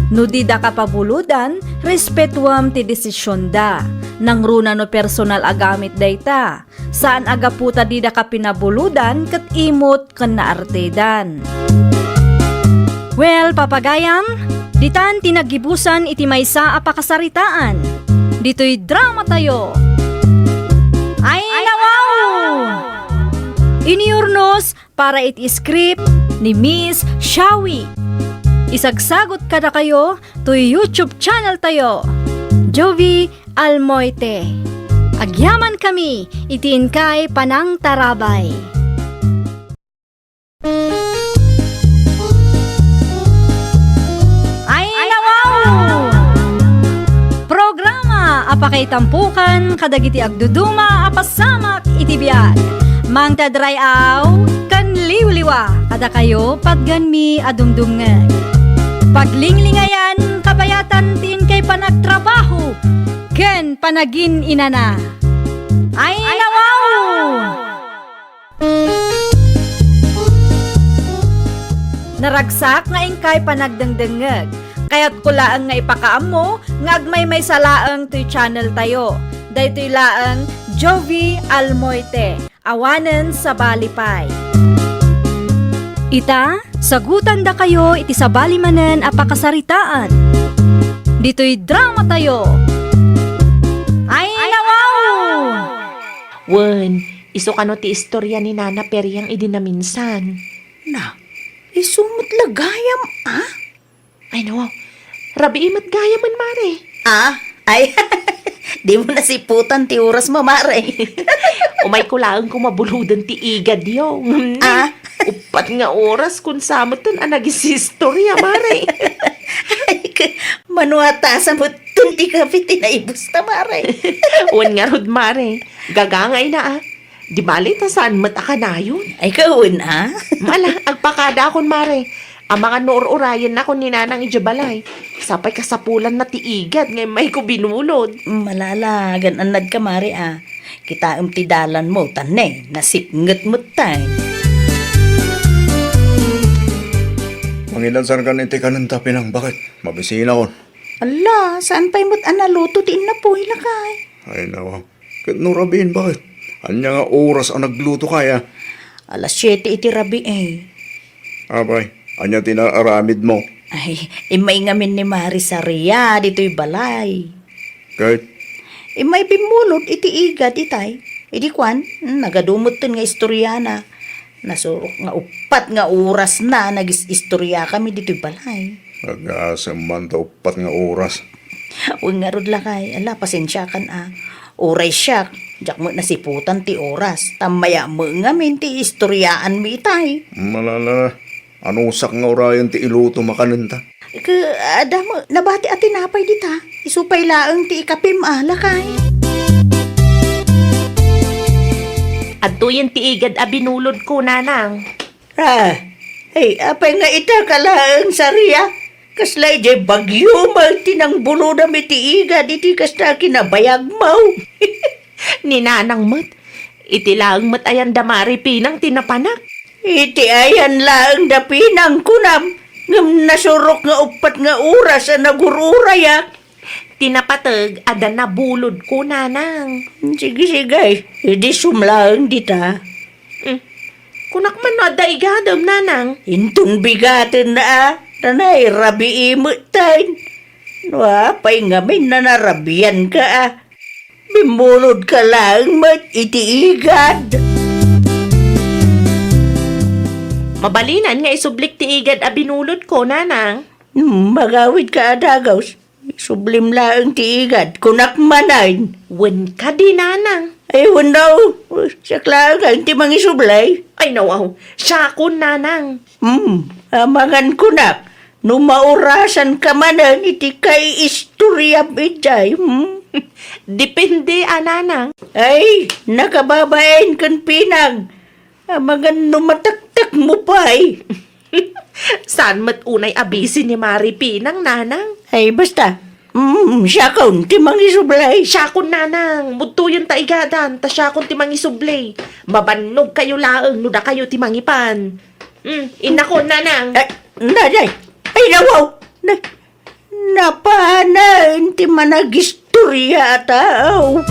No dida ka pabulodan, respetuam ti desisionda. Nangruna no personal a gamit dayta. Saan a gapu ta dida ka pinabulodan ket imot ken naartedan. Well, papagayam, ditan ti naggibusan iti maysa a pakasaritaan. Ditoy dramatayo. Ay, nawaw! Inurnos para iti script ni Miss Shawi. Isagsagot kadakayo toy YouTube channel tayo, Jovie Almoite. Agyamankami iti inkay panangtarabay. Ay, nawaw! Programa a pakaitampukan kadagiti agduduma a pasamak iti biag. Mangted ray-aw ken liwliwa kadakayo patgenmi a dumdumngeg. Paglinglingayan, kabayatan ti inkay panagtrabaho ken panagin-inana. Ay, nawaw! Naragsak nga inkay panagdengdengngeg. Kayatko laeng nga ipakaammo nga agmaymaysa laeng toy channel tayo. Daytoy laeng Jovie Almoite, awanen sabali pay. Ita, sagutandakayo iti sabali manen a pakasaritaan. Ditoy dramatayo. Ay, nawaw! Wen, isu kano ti istorya ni Nana Periang idi naminsan? Na, isu met la gayam, a? Ay, nawaw. Rabii met gayamen, Mare. A? Ay, dimo nasiputan ti orasmo, Mare. Umayko laeng ko mabuloden ti igadyo. Ngem ne, a? Uppat nga oras kun sa metten a nagisistorya, Mare. Ay, ka-, mano a tasa metten ti kape ti naibusta, Mare. Wen ngarud, Mare. Gagangayna, a. Di bale ta saan met a kanayon. Ay, kawen, a? Ala, agpakadaakon, Mare. Amangan no ur-urayennakon ni Nanang idiay balay. Sapay kasapulanna ti igad nga immayko binulod. Ala, ala, agan-annadka, Mare, a. Kitaem ti dalanmo, ta ne, nasipnget metten. Mangidansarkan iti kanenta, Pinang, baket? Mabisinakon. Ala, saan pay met a naluto ti innapoy, lakay? Ay, nawaw. Ket no rabiin, baket? Ania nga oras a nagluto kaya? Alas siete iti rabii. Apay, ania ti naaramidmo? Ay, immay ngamin ni Mare Saria ditoy balay. Ket? Immay bimmulod iti igad itay. Idi kuan, hmm, nagadu metten nga istoriana. Nasurok nga uppat nga orasna nagis-istoriakami ditoy balay. Agasem man ta uppat nga oras. Wen ngarud, lakay, ala, pasensiakan a. Uray siak, diak met nasiputan ti oras. Tammaya met ngamin ti istoriaanmi itay. Malala, anusak nga urayen ti iluto makanenta. Ke, adda met nabati a tinapay dita. Isu pay laeng ti ikapim a, lakay. Adtoyen ti igad a binulodko, Nanang. Ah, ay, apay nga ita ka laeng, Saria? Kasla idiay bagyo met ti nangbulodam iti igad iti kasta a kinabayagmo. Ni Nanang met, iti laeng met ayan da Mare Pinang ti napanak. Iti ayan laeng da Pinang kunam, ngem nasurok nga uppat nga oras a nagur-urayak. Ti napateg, adda nabulodko, Nanang. Sige, sige. Idi sumlaeng dita. Hmm. Kunak man no adda igadem, Nanang. Inton bigatenna a, nanay, rabii metten. No apay ngamin a narabianka a. Bimmulodka laeng met iti igad. Mabalinan nga isublik ti igad a binulodko, Nanang. Hmm, magawidka a dagaws. Isublim laeng ti igad, kunak manen. Wen kadi, Nanang. Ay, wenno, siak laeng ti mangisubli. Ay, nawaw, siakon, Nanang. Hmm, amangan kunak. No maurasanka manen iti kaiistoriam idiay, hmm? Depende a, nanang. Ay, nakababain ken Pinang. Amangan no mataktakmo pay. Saan met unay a busy ni Mari Pinang, nanang? Ay, basta. Mm, siakon ti mangisubli. Siakon, nanang. Mudtoyen ta igadan, ta siakon ti mangisubli. Mabannog kayo laeng no dakayo ti mangipan. Mm, innakon, nanang. Eh, naday. Ay, nawaw. Na, napanen ti managistoria a tao.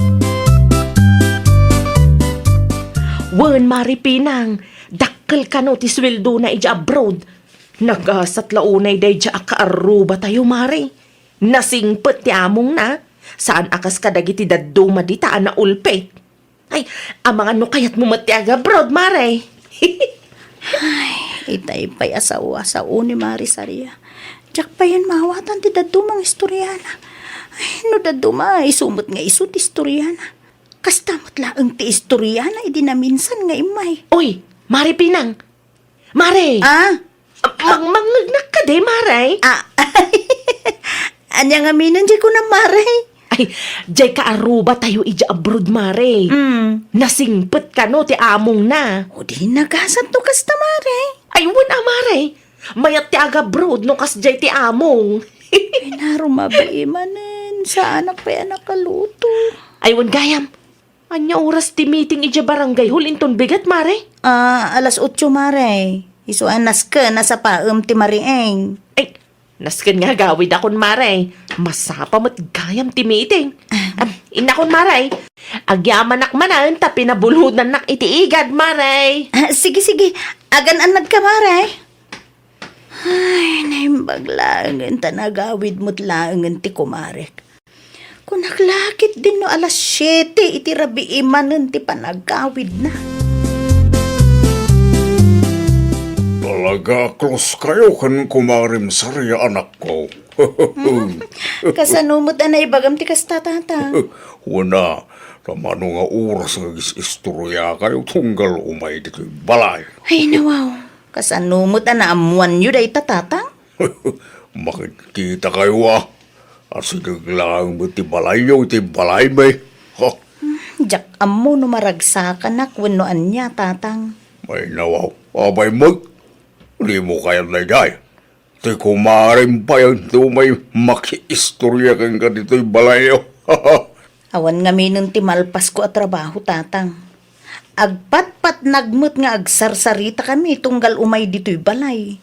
Wen, Mari Pinang, dakkel kano ti sueldona idiay abroad. Nagasat la unay daydiay a kaarrubatayo, Mari. Nasingpet ti amongna. Saan a kas kadagiti dadduma dita a naulpit. Ay, amangan no kayatmo met ti agabroad, Mare. Ay, itay pay a sao a sao ni Mari Saria. Diak payen maawatan ti dadduma nga istoriana. Ay, no dadduma, isu met nga isu ti istoriana. Kasta met laeng ti istoriana idi naminsan nga immay. Uy, Mare Pinang! Mare! Ah? Mang-, mangngegnak kadi, Mare? Ah, ania ngamin diay kunam, Mare? Ay, diay kaarrubatayo idiay abroad, Mare. Mm. Nasingpet kano ti amongna. O di nagasat no kasta, Mare. Ay, wen a, Mare. Mayat ti agabroad no kasdiay ti among. Ay, narumabi manen. Saanak pay a nakaluto. Ay, wen gayam. Ania oras ti meeting idiay barangay hall inton bigat, Mare? Ah, alas otso, Mare. Isu a nasken a sapaem ti mariing. Ay, nasken nga agawidakon, Mare. Masapa met gayam ti meeting. Ah. Ah, innakon, Mare. Agyamanak manen ta pinabulodannak iti igad, Mare. Ah, sige, sige. Agan-annadka, Mare. Ay, naimbag laengen ta nagawid met laengen ti kumarek. Kunak la ketdin no alas siete iti rabii manen ti panagawidna. Talaga a close kayo ken kumarem Saria, anakko. Hmm. Kasano met a naibagam ti kasta, Tatang? Wen a, ta mano nga oras nga agis-istoriakayo tunggal umay ditoy balay. Ay, nawaw. Kasano met a naammoanyo dayta, Tatang? Makitkitakayto a. Asideg laeng met ti balayyo iti balaymi. Ha? Hmm, diak ammo no maragsakanak wenno ania, Tatang. Ay, nawaw. Apay met? Dimo kayat daydiay. Ti kumarem pay ti umay makiistoria kenka ditoy balayyo. Awan ngaminen ti malpasko a trabaho, Tatang. Agpatpatnag met nga agsarsaritakami tunggal umay ditoy balay.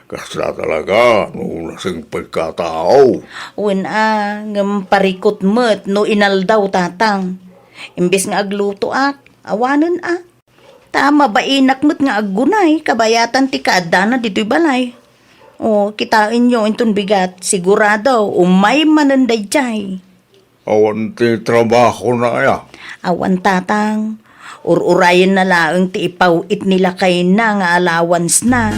Kasta talaga no nasingpetka a tao. Wen a, ngem parikut met no inaldaw, Tatang. Imbes nga aglutoak, awanen a. Ta mabainak met nga aggunay kabayatan ti kaaddana ditoy balay. O, kitaenyo inton bigat, sigurado, umay manen daydiay. Awan ti trabahona aya? Awan, Tatang. Ur-urayenna laeng ti ipaw-it ni lakayna nga allowance-na.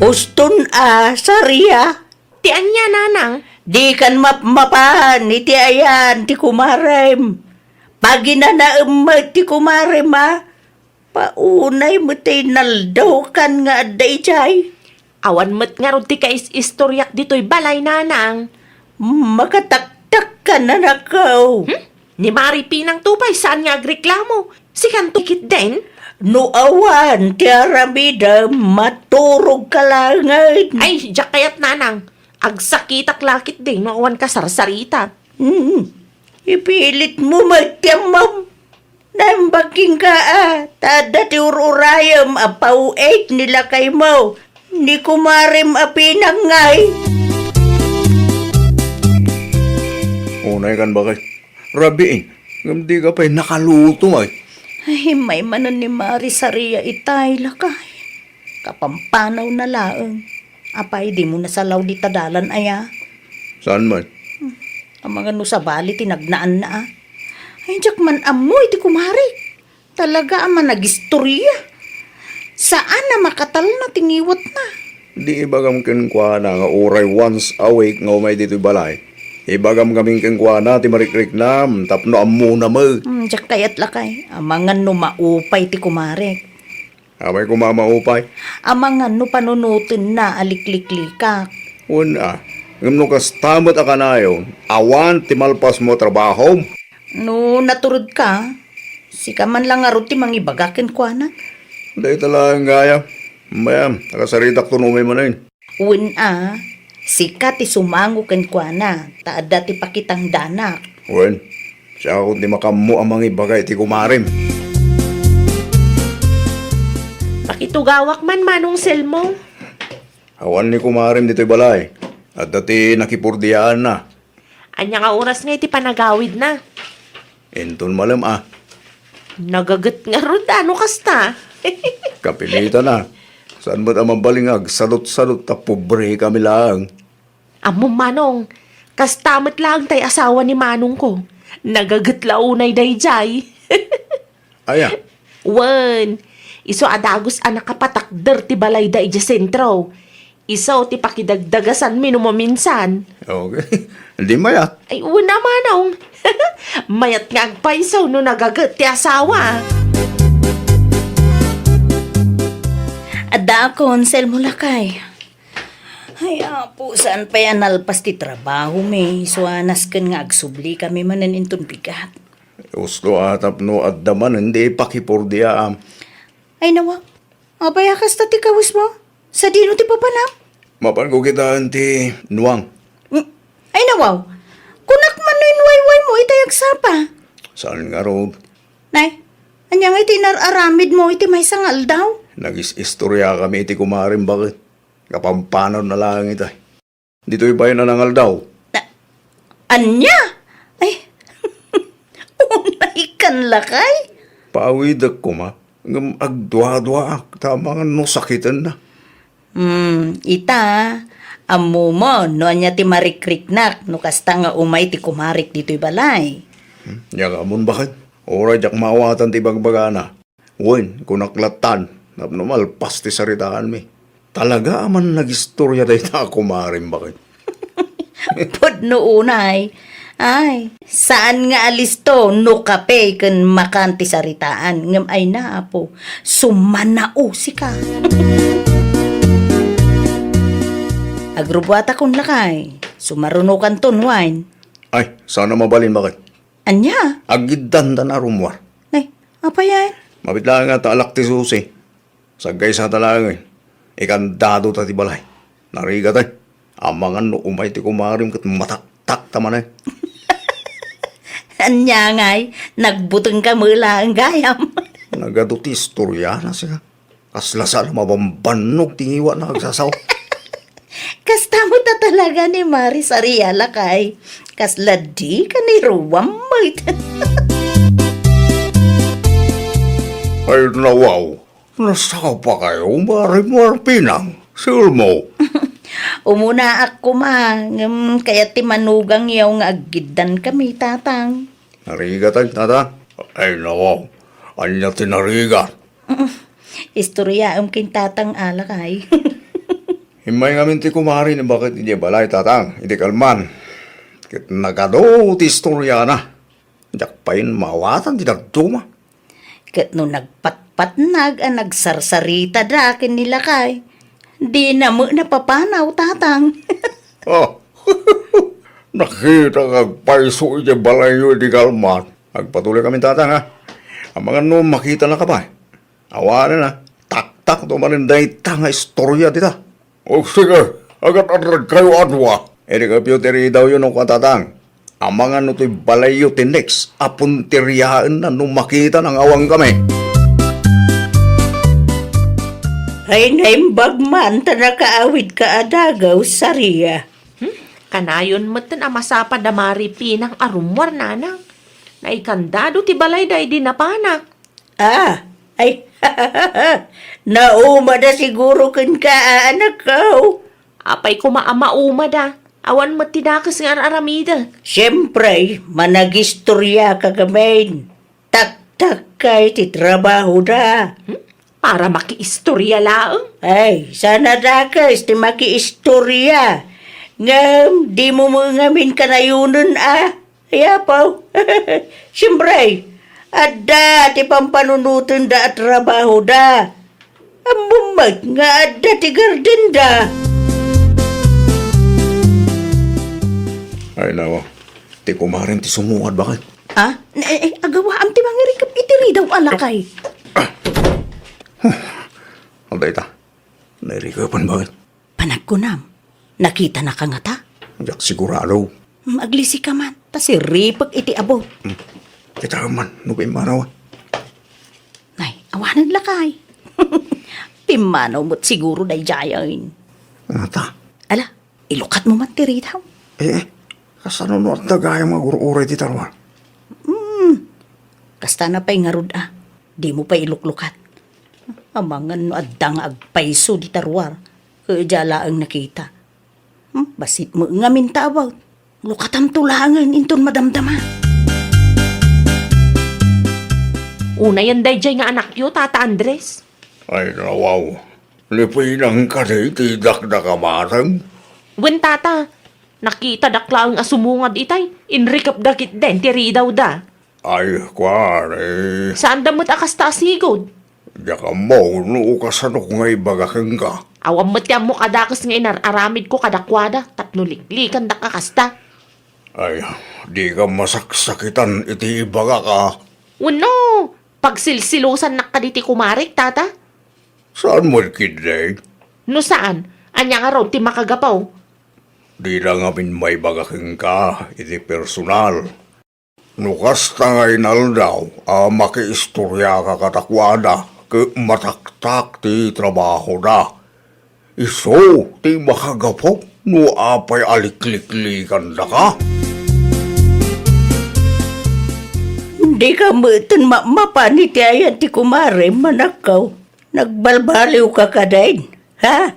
Uston a, Saria? Ti ania, Nanang? Dikan mapmapan iti ayan ti kumarem. Paginanaem met ti kumarem, a? Paunay met ti inaldawkan nga adda idiay. Awan met ngarud ti kais-istoriak ditoy balay, Nanang. Makataktakkan, anakko. Hmm? Ni Mari Pinang to pay saan nga agreklamo. Sikanto ketdin? No awan ti aramidem, maturogka laengen. Ay, diak kayat, Nanang. Agsakitak la ketdi no awan kasarsarita. Hmm. Ipilitmo met ti ammom. Naimbag kenka a, ta adda ti ur-urayem a paw-it ni lakaymo, ni kumarem a Pinang ngay. Unay kan bakay. Rabii, ngem dika pay nakaluto, ay. Ay, immay manen ni Mari Saria itay, lakay. Kapampanawna laeng. Apay, dimo nasalaw dita dalan aya? Saan man? Hmm, amangan no sabali ti nagnaanna, a. Ay, diak man ammo iti kumarek. Talaga a managistoria. Saan a makatalna ti ngiwatna. Di ibagam kenkuana nga uray once a week nga umay ditoy balay. Ibagam ngamin kenkuana ti marikriknam tapno ammona met. Hmm, diak kayat, lakay. Amangan no maupay ti kumarek. Apay koma a maupay? Amangan no panunotenna a likliklikak. Wen a, ngem no kasta met a kanayon, awan ti malpasmo a trabahom? No naturedka, sika man la ngarud ti mangibaga kenkuana. Dayta laeng gayam. Mayam, nakasaritakto no umay manen. Wen a, sika ti sumango kenkuana, ta adda ti pakitangdanak. Wen, siakon ti makaammo a mangibaga iti kumarem. Pakitugawak man, Manong Selmo. Awan ni kumarem ditoy balay. Adda ti nakipurdiaanna. Ania nga oras nga iti panagawidna? Inton malem a. Nagaget ngarud a no kasta. Kapilitan a. Saan met a mabalin nga agsadutsadut ta pobre kami laeng? Ammom, Manong, kasta met laeng tay asawa ni Manongko. Nagaget la unay daydiay. Aya? Wen, isu a dagus a nakapatakder ti balayda idiay sentro. Isu ti pakidagdagasanmi no maminsan. Okay. Di mayat. Ay, wen a, Manong. Mayat nga agpayso no nagaget ti asawa. Adda a konsel mo, lakay. Ay, Apo, saan pay a nalpas ti trabahomi. Isu a nasken nga agsubli kami manen inton bigat. Usto a tapno adda manen ti pakipurdiaam. Ay, nawaw. Apay a kasta ti kawesmo? Sadino ti papanam? Mapanko kitaen ti nuang. Mm. Ay, nawaw. Kunak man no inwaywaymo itay agsapa. Saan ngarud? Nay, ania nga iti inar-aramidmo iti maysa nga aldaw? Nagis-istoriakami iti kumarem, baket. Kapampanaw na laeng itay. Ditoy pay a nangaldaw. Na, ania? Ay, unaykan, lakay. Paawidek koma, ngem agduaduaak ta amangan no sakitenna. Hmm, ita, ammomon no ania ti marikriknak no kasta nga umay ti kumarek ditoy balay. Hmm, ania nga ammon, baket? Uray diak maawatan ti ibagbagana. Wen, kunak lattan, tapno malpas ti saritaanmi. Talaga a man nagistorya dayta a kumarem, baket. Pudno unay. Ay, saan nga alisto no kape ken makan ti saritaan, ngem ay na, Apo, sumanausika. Agrubbuatakon, lakay. Sumarunokanton, wen. Ay, saan a mabalin, baket. Ania? Agiddanta a rummuar. Nay, apay a? Mabiit laeng nga ta alak ti susi. Sagkaysa ta laengen. Ikandado ta ti balay. Narigat, ay. Amangan no umay ti kumarem ket mataktak ta manen. Ania ngay, nagbutengka met laeng gayam. Nagadu ti istoriana, sika. Kasla saan a mabambannog ti ngiwatna nga agsasao. Kasta met a talaga ni Mari Saria, lakay. Kasla dika ni ruam met. Ay, nawaw. Nasapa kayo, Mari Marpinang? Siulmo. Umunaak koma, ngem kayat ti manugangyo nga aggiddan kami, Tatang. Narigat, ay, Tatang? Ay, nawaw. Ania ti narigat? Istoryaem ken Tatang, lakay. Immay ngamin ti kumare ni baket idiay balay, Tatang, iti kalman. Ket nagadu ti istoriana. Diak pay maawatan ti dadduma. Ket no nagpatpatnag a nagsarsaritada ken ni lakay, dina met napapanaw, Tatang. Oh. Nakita nga agpayso iti balayyo iti kalman. Agpatuloy kami, Tatang, ha? Amangan no makitanaka pay. Awanen, ha? Taktakto manen dayta nga istorya dita. O, sige, agat-adragkayo a dua. Idi kapyo ti ridawyo no kua, Tatang. Amangan no toy balayyo ti next a punteriaenna no makitana nga awan kami. Ay, naimbag man ta nakaawidka a dagaw, Saria. Hmm? Kanayon metten a masapa da Mari Pinang a rummuar, Nanang. Naikandado ti balayda idi napanak. Ah, ay, naumada siguro kenka, a anakko. Apay koma a maumada? Awan met ti dakes nga ar-aramidek. Siempre, managistoriaka ngamin. Taktakkay ti trabahoda. Hmm? Para makiistorya laeng? Ay, saan a dakes ti makiistorya. Ngem, dimo met ngamin kanayonen a. Ay, Apo. Siempre, adda ti pampanunotenda a trabahoda. Ammom met nga adda ti gardenda. Ay, nawa. Ti kumaren ti sumungad, bakit? Ah? Eh, eh, agawaam ti mangirikep iti ridaw a lakay. Adda ita. Nairikepan, bakit? Panagkunam, nakitanaka ngata? Diak sigurado. Hmm, aglisika man, ta siripek iti abut. Hmm. Kita man, no pimmanaw. Nay, awanen lakay. Pimmanaw met siguro daydiayen. Ngata? Ala, ilukatmo man ti ridaw. Eh, eh, kasano no adda gayam nga agur-uray ti tarwa? Hmm, kastana pay ngarud a, dimo pay iluklukat. Amangan no adda nga agpayso di tarwar, ket dia laeng nakita. Hmm, bassit met ngamin ta abut. Lukatamto laengen inton madamdama. Unayen daydiay nga anakyo, Tata Andres. Ay, nawaw. Lipinang kadi ti dakdakamatem? Wen, Tata. Nakitadak laeng a sumungad itay. Inrikepda ketdin ti ridawda. Ay, kuan, eh. Saanda met a kasta a sigud? Diak ammo no kasano nga ibaga kenka. Awan met ti ammok a dakes nga inar-aramidko kadakuada tapno liklikandak a kasta. Ay, dika masaksakitan iti ibagak a. Wenno, pagsilsilusannak kadi ti kumarek, Tata? Saan met ketdi? No saan, ania ngarud ti makagapu? Dina ngamin maibaga kenka iti personal. No kasta nga inaldaw a makiistoriaka kadakuada ket mataktak ti trabahoda, isu ti makagapu no apay a likliklikandaka. Dika metten mamapan iti ayan ti kumarem, anakko. Nagbalbaliwka kadin, ha?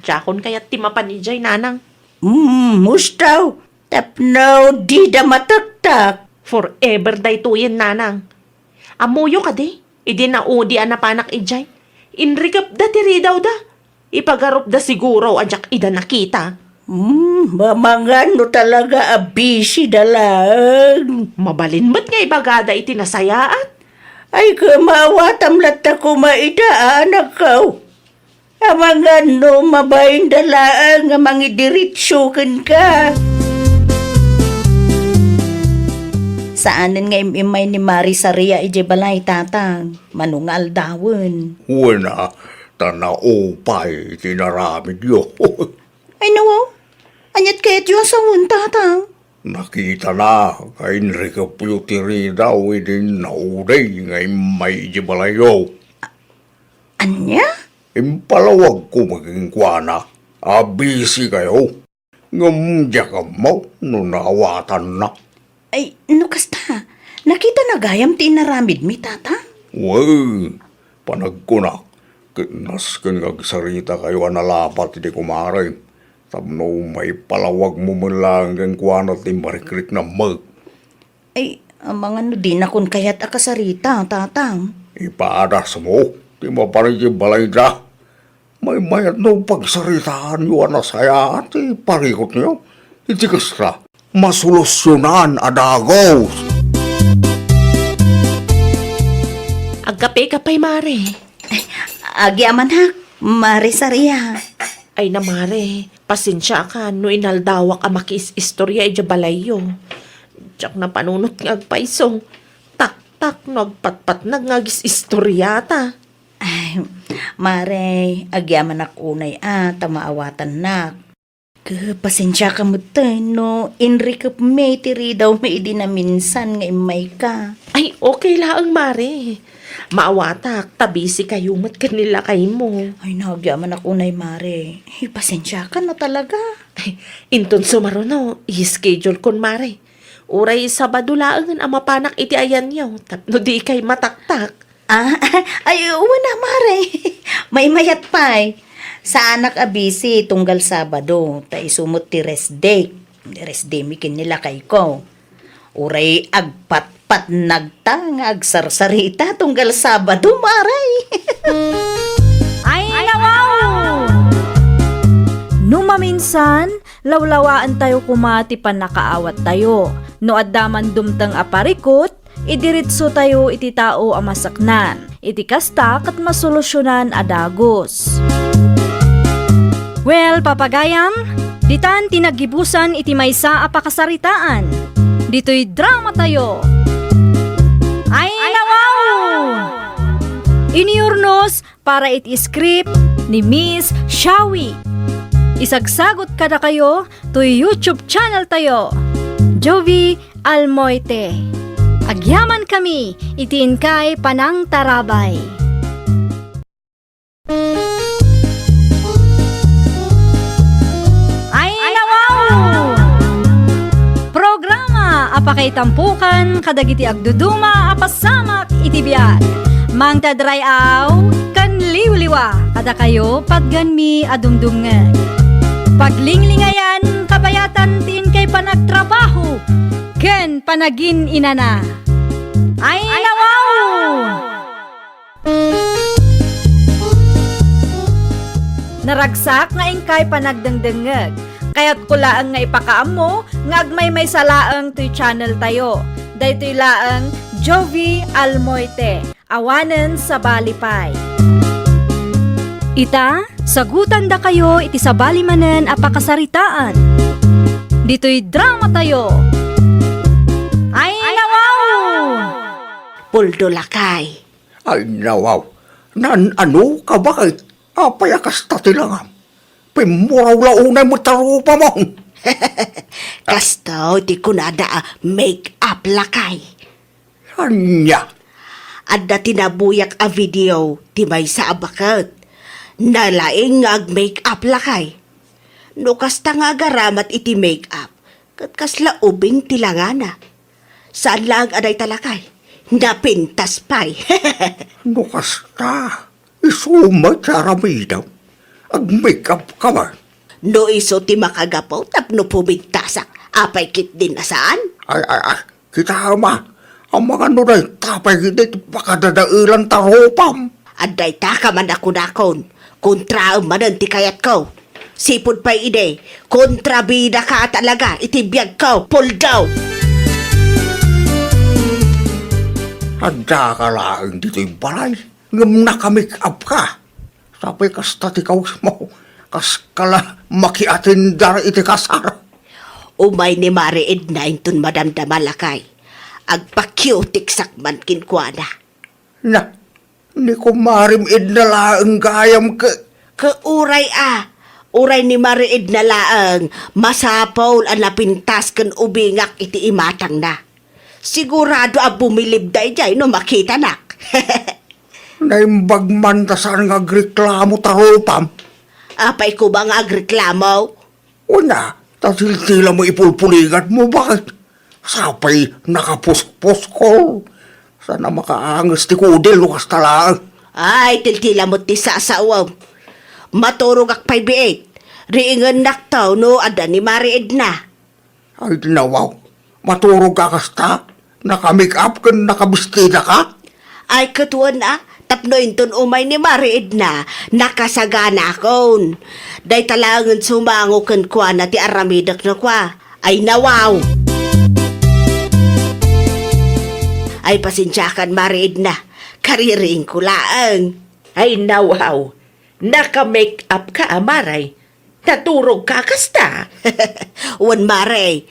Diakon kayat ti mapan idiay, nanang. Hmm, mustaw. Tapno dida mataktak. Forever daytoyen, nanang. Ammoyo kadi, idi naudi a napanak idiay, inrikepda ti ridawda. Ipagarupda siguro a diak ida nakita. Hmm, mamangan no talaga a busy da laeng. Mabalin met nga ibagada iti nasayaat. Ay, kemaawatam latta koma ida, anakko. Amangan no mabain da laeng nga mangidiretso kenka. Saanen nga im-immay ni Mari Saria idiay balay, Tatang. Mano nga aldawen. Wen a, ta naupay ti inaramidyo. Ay, nawaw. Aniat kayatyo a sawen, Tatang? Nakitana nga inrikepyo ti ridaw idi naudi nga immay idiay balayyo. Ania? Impalawagko met kenkuana a busy kayo. Ngem diak ammo no naawatanna. Ay, no kasta, nakitana gayam ti inaramidmi, Tata? Wen, panagkunak, ket nasken nga agsarita kayo a nalapat iti kumarem, tapno maipalawagmo met laeng kenkuana ti marikriknam met. Ay, amangan no dinakon kayat a kasarita, Tatang. Ipadasmo ti mapan iti balayda. Maymayat no pagsaritaanyo a nasayaat ti parikutyo. Iti kasta, masolusyonan a dagus. Agkape ka pay, Mare. Ay, agyamanak, Mare Saria. Ay na, Mare, pasensiakan no inaldawak a makiis-istorya idiay balayyo. Diak napanunot nga agpayso. Taktak no agpatpatnag nga agis-istoriata. Ay, Mare, agyamanak unay a ta maawatannak. Ke, pasensiaka metten no inrikepmi ti ridawmi idi naminsan nga immayka. Ay, okay laeng, Mare. Maawatak ta busy kayo met ken ni lakaymo. Ay, nagyamanak unay, Mare. Ay, pasensiaka na talaga. Ay, inton sumaruno, i-schedule kon, Mare. Uray Sabado laengen a mapanak iti ayanyo tapno dikay mataktak. Ah, ay, wen a, Mare. Maymayat pay. Saanak a busy tunggal Sabado, ta isu met ti rest day. Rest day mi ken ni lakayko. Uray agpatpatnagta nga agsarsarita tunggal Sabado, Mare. Ay, nawaw! No maminsan, lawlawaentayo koma ti pannakaawattayo. No adda man dumteng a parikut, idiretsotayo iti tao a masaknan. Iti kasta, ket masolusyonan a dagus. Well, papagayam, ditan ti naggibusan iti maysa a pakasaritaan. Ditoy dramatayo. Ay, nawaw! Inurnos para iti script ni Miss Shawi. Isagsagot kadakayo toy YouTube channel tayo, Jovie Almoite. Agyamankami iti inkay panangtarabay. Ay, nawaw! Programa a pakaitampukan kadagiti agduduma a pasamak iti biag. Mangted ray-aw ken liwliwa kadakayo patgenmi a dumdumngeg. Paglinglingayan, kabayatan ti inkay panagtrabaho ken panagin-inana. Ay, nawaw! Naragsak nga inkay panagdengdengngeg. Kayatko laeng nga ipakaammo nga agmaymaysa laeng toy channel tayo. Daytoy laeng Jovie Almoite, awanen sabali pay. Ita, sagutandakayo iti sabali manen a pakasaritaan. Ditoy dramatayo. Ay, nawaw! Puldo, lakay. Ay, nawaw. Naan-ano ka, baket? Apay a kasta ti langam? Pimmuraw la unay met a rupam. Kasto ti kunada a make-up, lakay. Ania? Adda ti nabuyak a video ti maysa a baket. Nalaing nga ag-make-up, lakay. No kasta nga agaramat iti make-up, ket kasla ubing ti langana. Saan laeng a dayta, lakay. Napintas pay. No kasta, isu met ti aramidem. Ag-make-up ka man. No isu ti makagapu tapno pumintasak, apay ketdin a saan? Ay, ay, ay, kitaem a. Amangan no dayta pay ketdi ti pakadadaelan ta rupam. Adda dayta ka man a kunakon. Kontraem manen ti kayatko. Sipud pay idi, kontrabida ka a talaga iti biagko, Puldo! Adda ka laeng ditoy balay, ngem naka-make-up ka. Sapay kasta ti kawesmo, kaska la makiatindar iti kasar. Umay ni Mare Edna inton madamdama, lakay. Agpa-cutex-ak man kenkuana. Na, ni kumarem Edna laeng gayam ke-, ke uray a, uray ni Mare Edna laeng, masapul a napintas ken ubingak iti imatangna. Sigurado a bumilib daydiay no makitanak. Naimbag man ta saan nga agreklamo ta rupam. Apay koma nga agreklamo? Unya, ta tiltila mo ipulpulingan mo, baket? Sapay nakapuspos ko. Saan a makaanges ti kudil no kasta laeng. Ay, tiltila mo ti sasawem. Maturogak pay biit. Riingennak to no adda ni Mare Edna. Ay, nawaw. Maturog ka kasta? Naka-make-up ken nakabestida ka? Ay, ket wen a, tapno inton umay ni Mare Edna, nakasaganakon. Dayta laengen sumango kenkuana ti aramidek no kua. Ay, nawaw! Ay, pasensiakan, Mare Edna. Kaririingko laeng. Ay, nawaw! Naka-make-up ka a, Mare? Naturog ka kasta? Wen, Mare.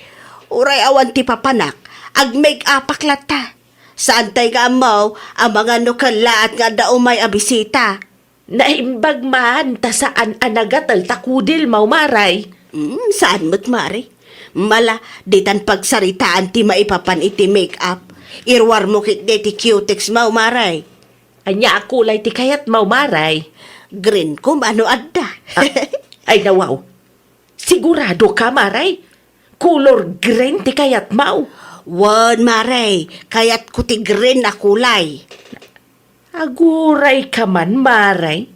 Uray awan ti papanak, ag-make-upak latta. Saantay nga ammo, amangan no kellaat nga adda umay a bisita. Naimbag man ta saan a nagatel ta kudilmo, Mare. Mm, saan met, Mare. Mala, ditan pagsaritaan ti maipapan iti make-up. Iruarmo ketdi ti cutex-mo, Mare. Ania a kulay ti kayatmo, Mare? Green koma no adda. Ah, ay, nawaw. Sigurado ka, Mare? Color green ti kayatmo? Wen, Mare. Kayatko ti green a kulay. Aguray ka man, Mare.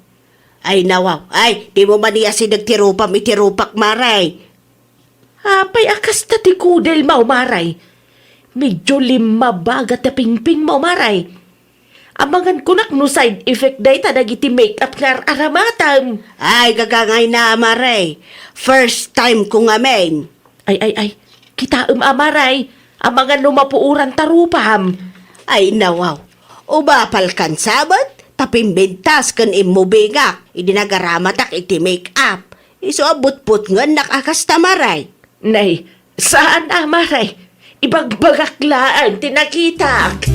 Ay, nawaw. Ay, dimo man iyasideg ti rupam iti rupak, Mare. Apay a kasta ti kudilmo, Mare? Medyo limmabaga ti pingpingmo, Mare. Amangan kunak no side effect dayta dagiti make-up nga ar-aramatem. Ay, gagangayna, Mare. First time ko ngamin. Ay, ay, ay. Kitaem a, Mare. Amangan no mapuoran ta rupam. Ay, nawaw. Umapalkan sabet, ta pimbintas ken immubingak, idi nagaramatak iti make-up. Isu a butbutngennak a kasta, Maray. Nay, saan a, Maray. Ibagbagak laeng ti nakitak.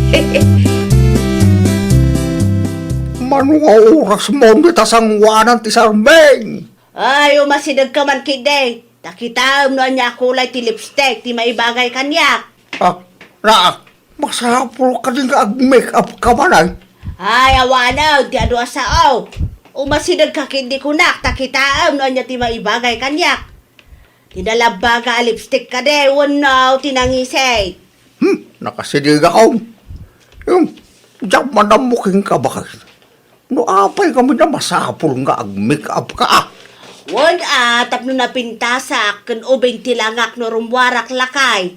Mano nga oras mo dita sanguanan ti sarming? Ay, umasidegka man ketdi. Ta kitaem no ania a kulay ti lipstick ti maibagay kaniak. Ah, na, masapul kadi nga ag-make up ka man ay? Ay, awanen ti adu a sao. Umasidegka ketdi kunak, ta kitaem no ania ti maibagay kaniak. Ti nalabbaga a lipstick kadi wenno ti nangisit? Hmm, nakasidegakon. Yung, diak man ammo kenka, baket. No apay ngamin a masapul nga ag-make up ka, ah? Wen a, tapno napintasak ken ubing ti langak no rummuarak, lakay.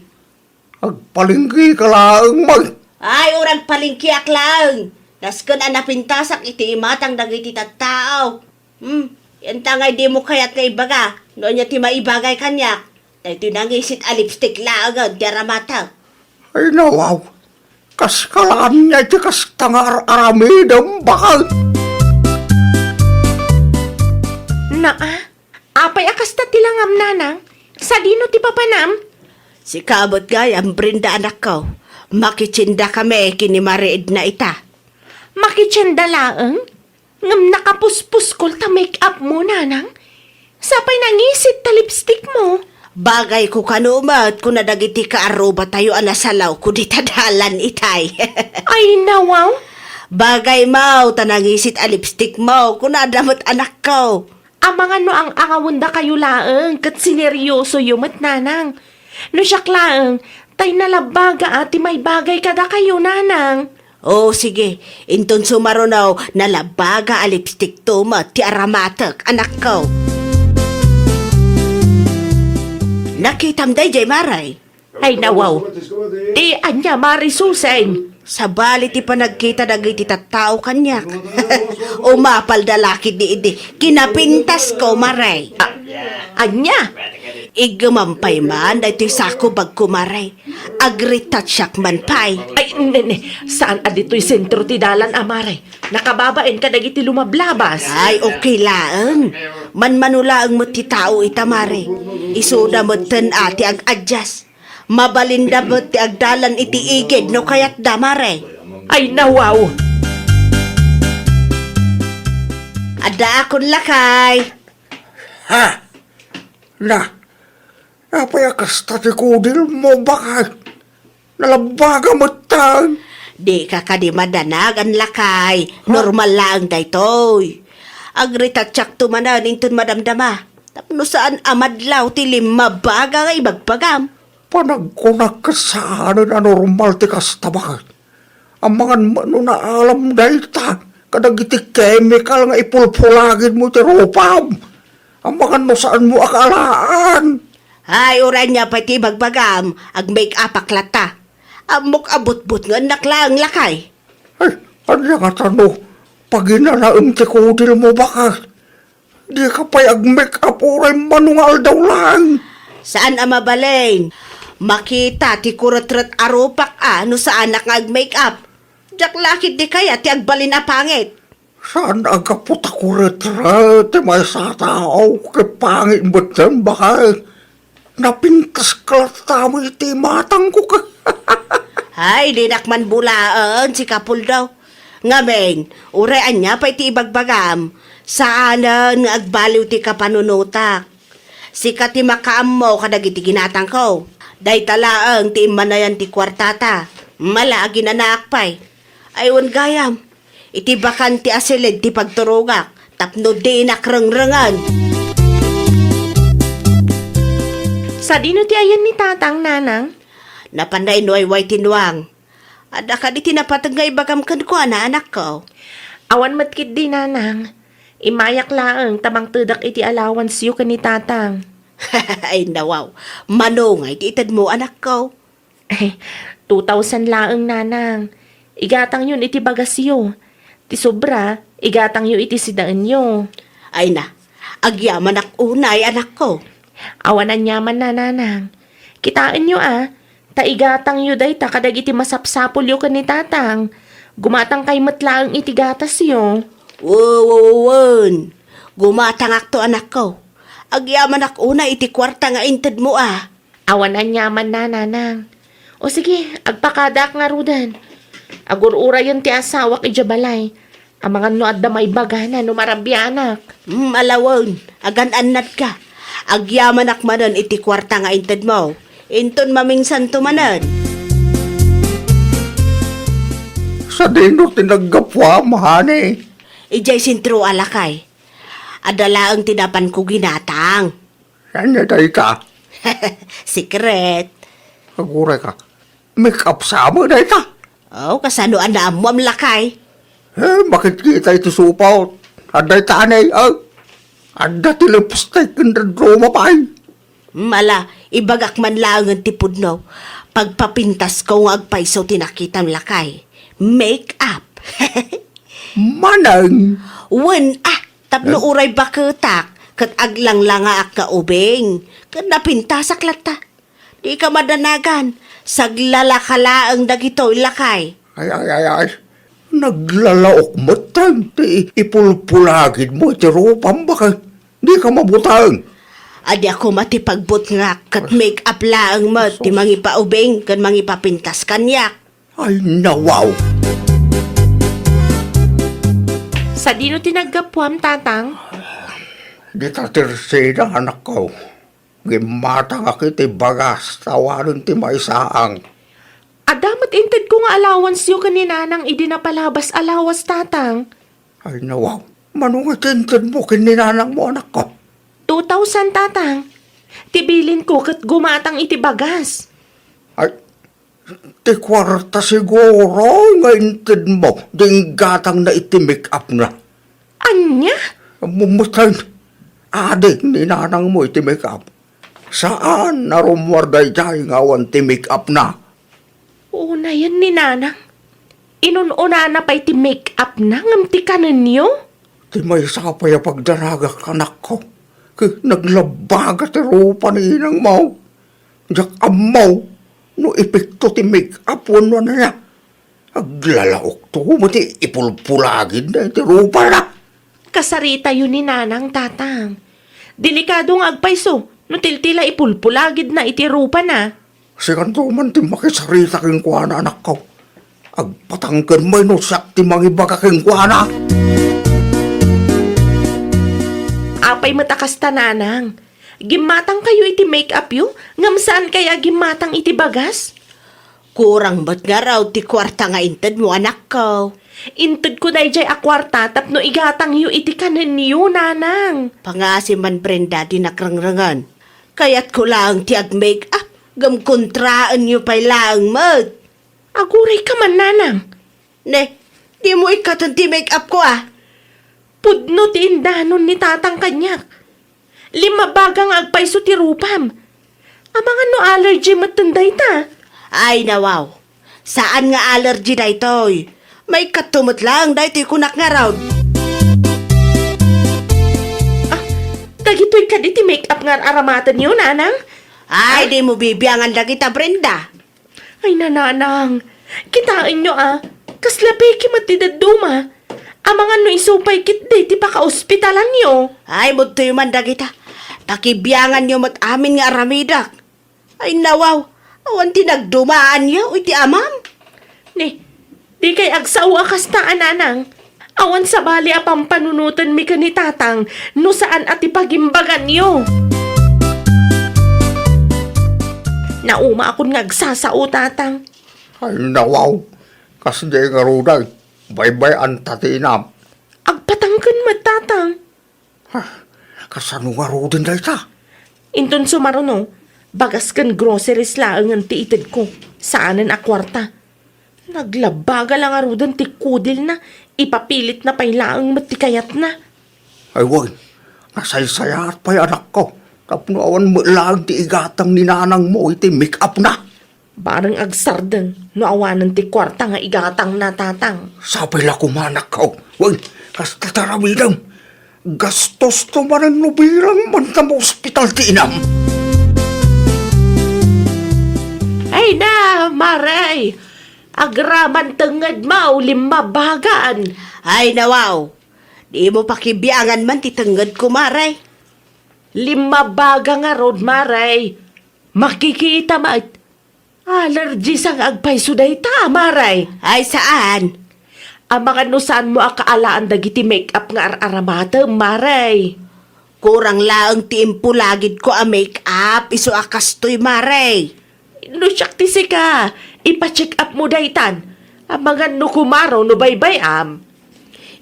Agpalengke ka laeng, May. Ay, uray agpalengkeak laeng. Nasken a napintasak iti imatang dagiti tattao. Hmm, ania ngay dimo kayat nga ibaga no ania ti maibagay kaniak? Daytoy nangisit a lipstick laengen ti aramatek. Ay, nawaw. Kas kalaan niya iti kasta nga ar-aramidem, baket. Naa, apay a kasta ti langam, nanang? Sadino ti papanam? Sika met gayam, Brenda, anakko. Makitienda kami ken ni Mare Edna ita. Makitienda laeng? Ngem nakapuspuskol ta make-up mo, nanang? Sapay nangisit ta lipstick mo. Bagayko kano met, kuna dagiti kaarrubatayo a nasalawko dita dalan itay. Ay, nawaw. Bagaymo ta nangisit a lipstick mo, kunada met, anakko. Amangan no ang-angawendakayo laeng ket sineryosoyo met, nanang. No siak laeng, tay nalabbaga a ti maibagay kadakayo, nanang. O, sige. Inton sumaruno, nalabbaga a lipstickto met ti aramatek, anakko. Nakitam daydiay, Mare? Ay, nawaw. Ti ania, Mare Suseng? Sabali ti panagkita dagiti tattao kaniak. Umapalda la ketdi idi kinapintasko, Mare. Ah, ania? Iggemam pay man daytoy sako bagko, Mare. Agretouchak man pay. Ay, ne, ne. Saan a ditoy sentro ti dalan a, Mare? Nakababain kadagiti lumablabas. Ay, okay laeng. Manmano laeng met ti tao ita, Mare. Isuda metten a ti ag-adjust. Mabalinda met ti agdalan iti igid no kayatda, Mare. Ay, nawaw. Addaakon, lakay. Ha? Na, apay a kasta ti kudilmo, baket? Nalabbaga metten. Dika kadi madanagan, lakay. Ha? Normal laeng daytoy. Agretouchakto manen inton madamdama. Tapno saan a madlaw ti limmabaga nga ibagbagam. Panagkunak ket saanen a normal ti kasta, baket. Amangan met no naalam dayta kadagiti chemical nga ipulpulagidmo iti rupam. Amangan no saanmo a kaalaan. Ay, uray ania pay ti ibagbagam, ag-make-upak latta. Ammok a butbutngennak laeng, lakay. Ay, ania ngata no paginanaem ti kudilmo, baket? Dika pay ag-make-up uray mano nga aldaw laeng. Saan a mabalin. Makita ti kuretret a rupak a no saanak nga ag-make-up. Diak la ketdi kayat ti agbalin a pangit. Saan a gapu ta kuretret ti maysa a tao ket pangit metten, baket? Napintas ka latta met iti imatangko ket. Ay, dinak man bulaen, sika Puldo. Ngamin, uray ania pay ti ibagbagam, saanen nga agbaliw ti kapanunotak. Sika ti makaammo kadagiti ginatangko. Dayta laeng ti immanayan ti kuartata. Mala, aginanaak pay. Ay, wen gayam, iti bakante a silid ti pagturogak tapno dinak rengrengen. Sadino ti ayan ni Tatang, Nanang? Napan inuwayway ti nuang. Adda kadi ti napateg nga ibagam kenkuana, anakko? Awan met ketdi, Nanang. Immayak laeng ta mangtedak iti allowance-yo ken ni Tatang. Ay, nawaw. Mano nga iti itedmo, anakko? Two thousand laeng, Nanang. Igatangyon iti bagasyo. Ti sobra, igatangyo iti sidaenyo. Ay na, agyamanak unay, anakko. Awan aniaman, Nanang. Kitaenyo a, Ta igatangyo dayta kadagiti masapsapulyo ken ni Tatang. Gumatangkay met laeng iti gatasyo. Wen, wen, wen. Gumatangakto, anakko. Agyamanak unay iti kuarta nga intedmo a. Awan aniamanna, nanang. O sige, agpakadaak ngaruden. Agur-urayen ti asawak idiay balay. Amangan no adda maibagana no marabianak. Hmm, ala wen, agan-annadka. Agyamanak manen iti kuarta nga intedmo. Inton mamingsanto manen. Sadino ti naggapuam, honey? Idiay sentro a, lakay. Adda laeng ti napanko ginatang. Ania dayta? Secret. Aguray ka. Make up sa amo dayta? Oh, kasano a naammoam, lakay? Eh, makitkita iti supot. Adda ita, anay, oh. Adda ti lipstick ken dadduma pay. Mala, ibagak man laengen ti pudno. Pagpapintasko nga agpayso ti nakitam, lakay. Make up. Manang. Wen, ah, tapno Eh? uray baketak, ket aglanglangaak nga ubing, ket napintasak latta. Dika madanagan, saglalaka laeng dagitoy, lakay. Ay, ay, ay, ay. Naglalaok met ti ipulpulagidmo iti rupam, baket. Dika mabuteng. Adi a koma ti pagbutngak ket make up laeng met ti Sus. mangipaubing ken mangipapintas kaniak. Ay, nawaw! Sadino ti naggapuam, Tatang? Dita ti resida, anakko. Gimmatangak iti bagas, ta awanen ti maisaang. Adda met intedko nga allowance-yo ken ni Nanang idi napalabas a lawas, Tatang. Ay, nawaw. Mano nga ti intedmo ken ni Nanangmo, anakko? Two thousand, Tatang. Ti bilinko ket gumatang iti bagas. Ay, ti kuarta siguro nga intedmo, di inggatangna iti make-up-na. Ania? Mumuteng. Adi ni Nanangmo iti make-up. Saan a rummuar daydiay nga awan ti make-up-na. Unayen ni Nanang. Inun-unana pay ti make-up-na ngem ti kanenyo? Ti maysa pay a pagdanagak, anakko. Ket naglabbaga ti rupa ni inangmo. Diak ammo no epekto ti make-up wenno ania. Aglalaokto met ti ipulpulagidna iti rupana. Kasaritayo ni Nanang, Tatang. Delikado nga agpayso no tiltila ipulpulagidna iti rupana. Sikanto man ti makisarita kenkuana, anakko. Agpatangken met no siak ti mangibaga kenkuana. Apay met a kasta, Nanang? Gimmatangkayo iti make-up-yo, ngem saankay a gimmatang iti bagas? Kurang met ngarud ti kuarta nga intedmo, anakko. Intedko daydiay a kuarta tapno igatangyo iti kanenyo, Nanang. Pangngaasim man, Brenda, dinak rengrengen. Kayatko laeng ti ag-make-up, ngem kontraenyo pay laeng met. Agurayka man, Nanang. Ne, dimo ikkaton ti make-upko, a? Pudno ti indanon ni Tatang kaniak. Limmabaga nga agpayso ti rupam. Amangan no allergy metten dayta. Ay, nawaw. Saan nga allergy daytoy. Maikkato met laeng daytoy kunak ngarud. Ah, dagitoy kadi ti make-up nga ar-aramatenyo, Nanang? Ay, ah? Dimo bibiangan dagita, Brenda. Ay, Nanang, kitaenyo a, kasla peke met ti dadduma. Amangan no isu pay ketdi ti pakaospitalanyo. Ay, mudtoyo man dagita. Pakibianganyo met amin nga aramidek. Ay, nawaw, awan ti nagdumaanyo iti amam? Ne, dikay agsao a kasta a, Nanang. Awan sabali a pampanunotenmi ken ni Tatang no saan a ti pagimbaganyo. Naumaakon nga agsasao, Tatang. Ay, nawaw. Kasdiay ngaruden. Baybay-anta ti inam. Agpatangken met, Tatang. Ha? Kasano ngaruden dayta? Inton sumaruno, bagas ken groceries laengen ti itedko. Saanen a kuarta. Naglabbaga la ngaruden ti kudilna, ipapilitna pay laeng met ti kayatna. Ay wen, nasaysayaat pay, anakko, tapno awan met laeng ti igatang ni nanangmo iti make-upna. Bareng agsardeng no awanen ti kuarta nga igatangna, Tatang. Sapay la koma, anakko. Wen, kasta ti aramidem. Gastosto manen no bilang man ta maospital ti inam. Ay, Ay na, Mare! Agraman tengngedmo, limmabagan! Ay, nawaw! Dimo pakibiangan man ti tengngedko, Mare. Limmabaga ngarud, Mare. Makikita met. Allergy sa nga agpayso dayta, Mare. Ay, saan? Amangan no saanmo a kaalaan dagiti make-up nga ar-aramatem, Mare. Kurang laeng ti impulagidko a make-up, isu a kastoy, Mare. No siak ti sika, ipa-check up mo daytan. Amangan no kumaro no baybay-am.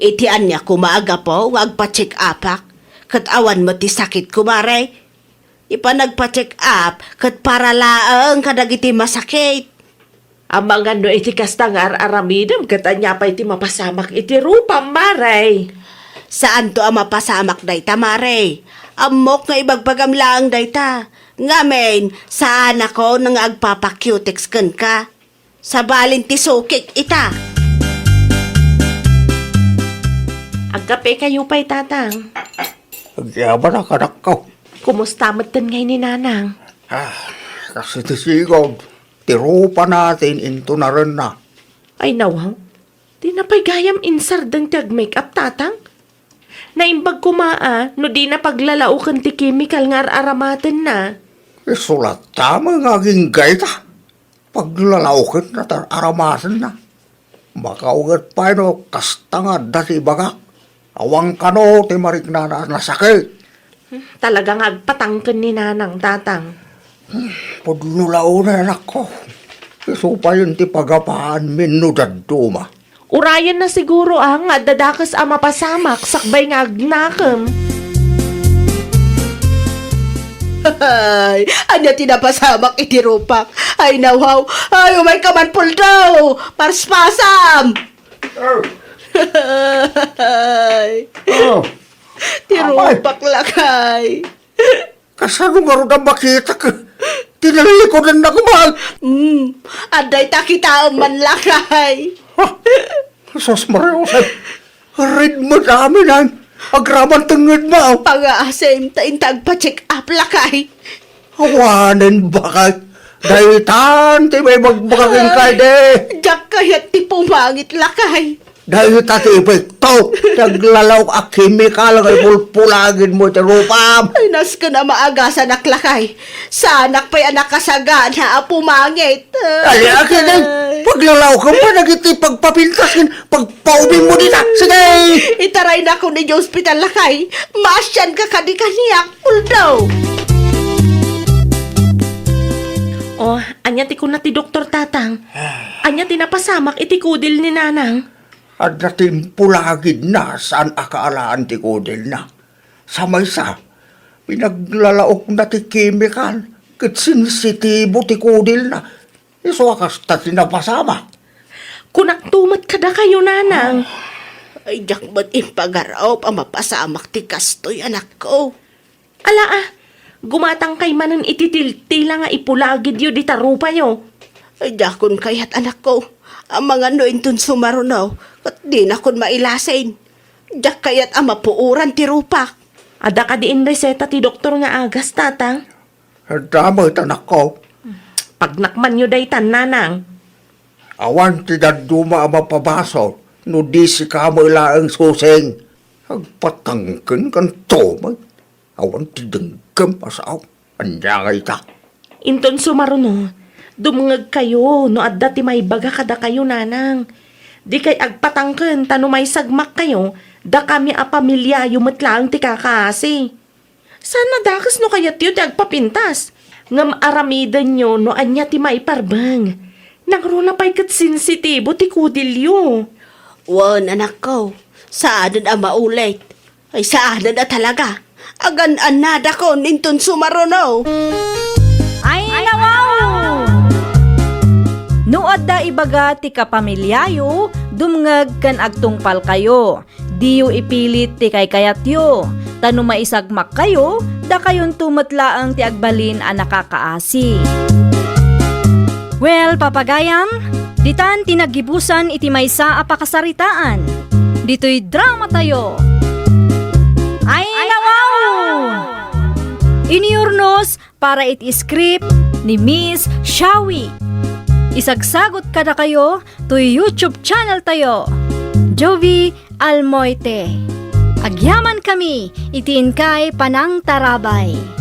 Iti ania koma a gapu nga agpa-check upak, ket awan met ti sakitko, Mare. Ti panagpa-check up ket para laeng kadagiti masakit. Amangan no iti kasta nga ar-aramidem ket ania pay ti mapasamak iti rupam, Mare? Saanto a mapasamak dayta, Mare. Ammok nga ibagbagam laeng dayta. Ngamin, saanakon nga agpapa-cutex kenka. Sabalin ti sukik ita. Agkapekayo pay, Tatang. Agyaman a, kanakko. Kumusta metten ngay ni Nanang? Ah, kas iti sigud, ti rupana ti in-intunarenna. Ay, nawaw. Dina pay gayam insardeng ti agmake-up, Tatang? Naimbag koma a no dina paglalaoken ti chemical nga ar-aramatenna. Isu latta met nga agingga ita. Paglalaokenna ti ar-aramatenna. Makauget pay no kasta nga adda ti ibagak. Awan kano ti mariknana a nasakit. Hmm, talaga nga agpatangken ni Nanang, Tatang. Hmm, pudno la unay, anakko. Isu payen ti pagapaanmi no dadduma. Urayenna siguro a nga adda dakes a mapasamak sakbay nga agnakem. Ay, ania ti napasamak iti rupak? Ay, nawaw. Ay, umayka man, Puldo. Parspasam. Oh. Ay. Oh. Ti Apay. Rupak, lakay. Kasano ngarud a makitak? Tinalikudan na kuman. Hmm. Adda ita kitaem man, lakay. Ha? Sus, Maria Jose. Red mo dami nan. Agraman tenged mo. Pangaasim, ta inta agpa-check up, lakay. Awanen bakay. Daytan ti may bagbagakin kay de. Diak kayat ti pumangit, lakay. Dayta ti epekto ti aglalaok a kemikal nga ipulpulagid mo iti rupam. Ay, nasken a maagasanak, lakay. Saanak pay a nakasagana a pumangit. Ay, akin ay, paglalaokan pa dagiti pagpapintas ken pagpaubing mo dita. Sige! Itaraynakon idiay ospital, lakay. Maasianka kadi kaniak, Puldo. Oh, ania ti kuna ti doktor, Tatang? Ania ti napasamak iti kudil ni Nanang? Adda ti impulagidna saan a kaalaan ti kudilna. Sa maysa, pinaglalaokna ti kemikal ket sensitibo ti kudilna. Isu a kasta ti napasamak. Kunakto met kadakayo, Nanang. Ay, diak met impagarop a mapasamak ti kastoy, anakko. Ala a, gumatangkay manen iti tiltila nga ipulagidyo dita rupayo. Ay, diakon kayat, anakko. Amangan no inton sumaruno, ket dinakon mailasin. Diak kayat a mapuoran ti rupak. Adda kadi inreseta ti doktor nga agas, Tatang? Adda met, anakko. Pagnakmanyo daytan, Nanang. Awan ti dadduma a mapabasol no di sika met laeng, Susing. Agpatangken kanto met. Awan ti denggem a sao. Ania nga ita? Inton sumaruno, dumngegkayo no adda ti maibaga kadakayo, Nanang. Dikay agpatangken ta no maisagmakkayo, dakami a pamiliayo met laeng ti kakaasi. Saan a dakes no kayatyo ti agpapintas. Ngem aramidenyo no ania ti maiparbeng. Nangruna pay ket sensitibo ti kudilyo. Wen, anakko, saanen a maulit. Ay, saanen a talaga. Agan-annadakon inton sumaruno. Ay, nawaw! No adda ibaga ti kapamiliayo, dumngeg ken agtungpalkayo. Diyo ipilit ti kaykayatyo, ta no maisagmakkayo, dakayonto met laeng ti agbalin a nakakaasi. Well, papagayam, ditan ti naggibusan iti maysa a pakasaritaan. Ditoy dramatayo. Ay, nawaw! Inyurnos para iti script ni Miss Shawi. Isagsagut kadakayo toy YouTube channel tayo, Jovie Almoite. Agyamankami iti inkay panangtarabay.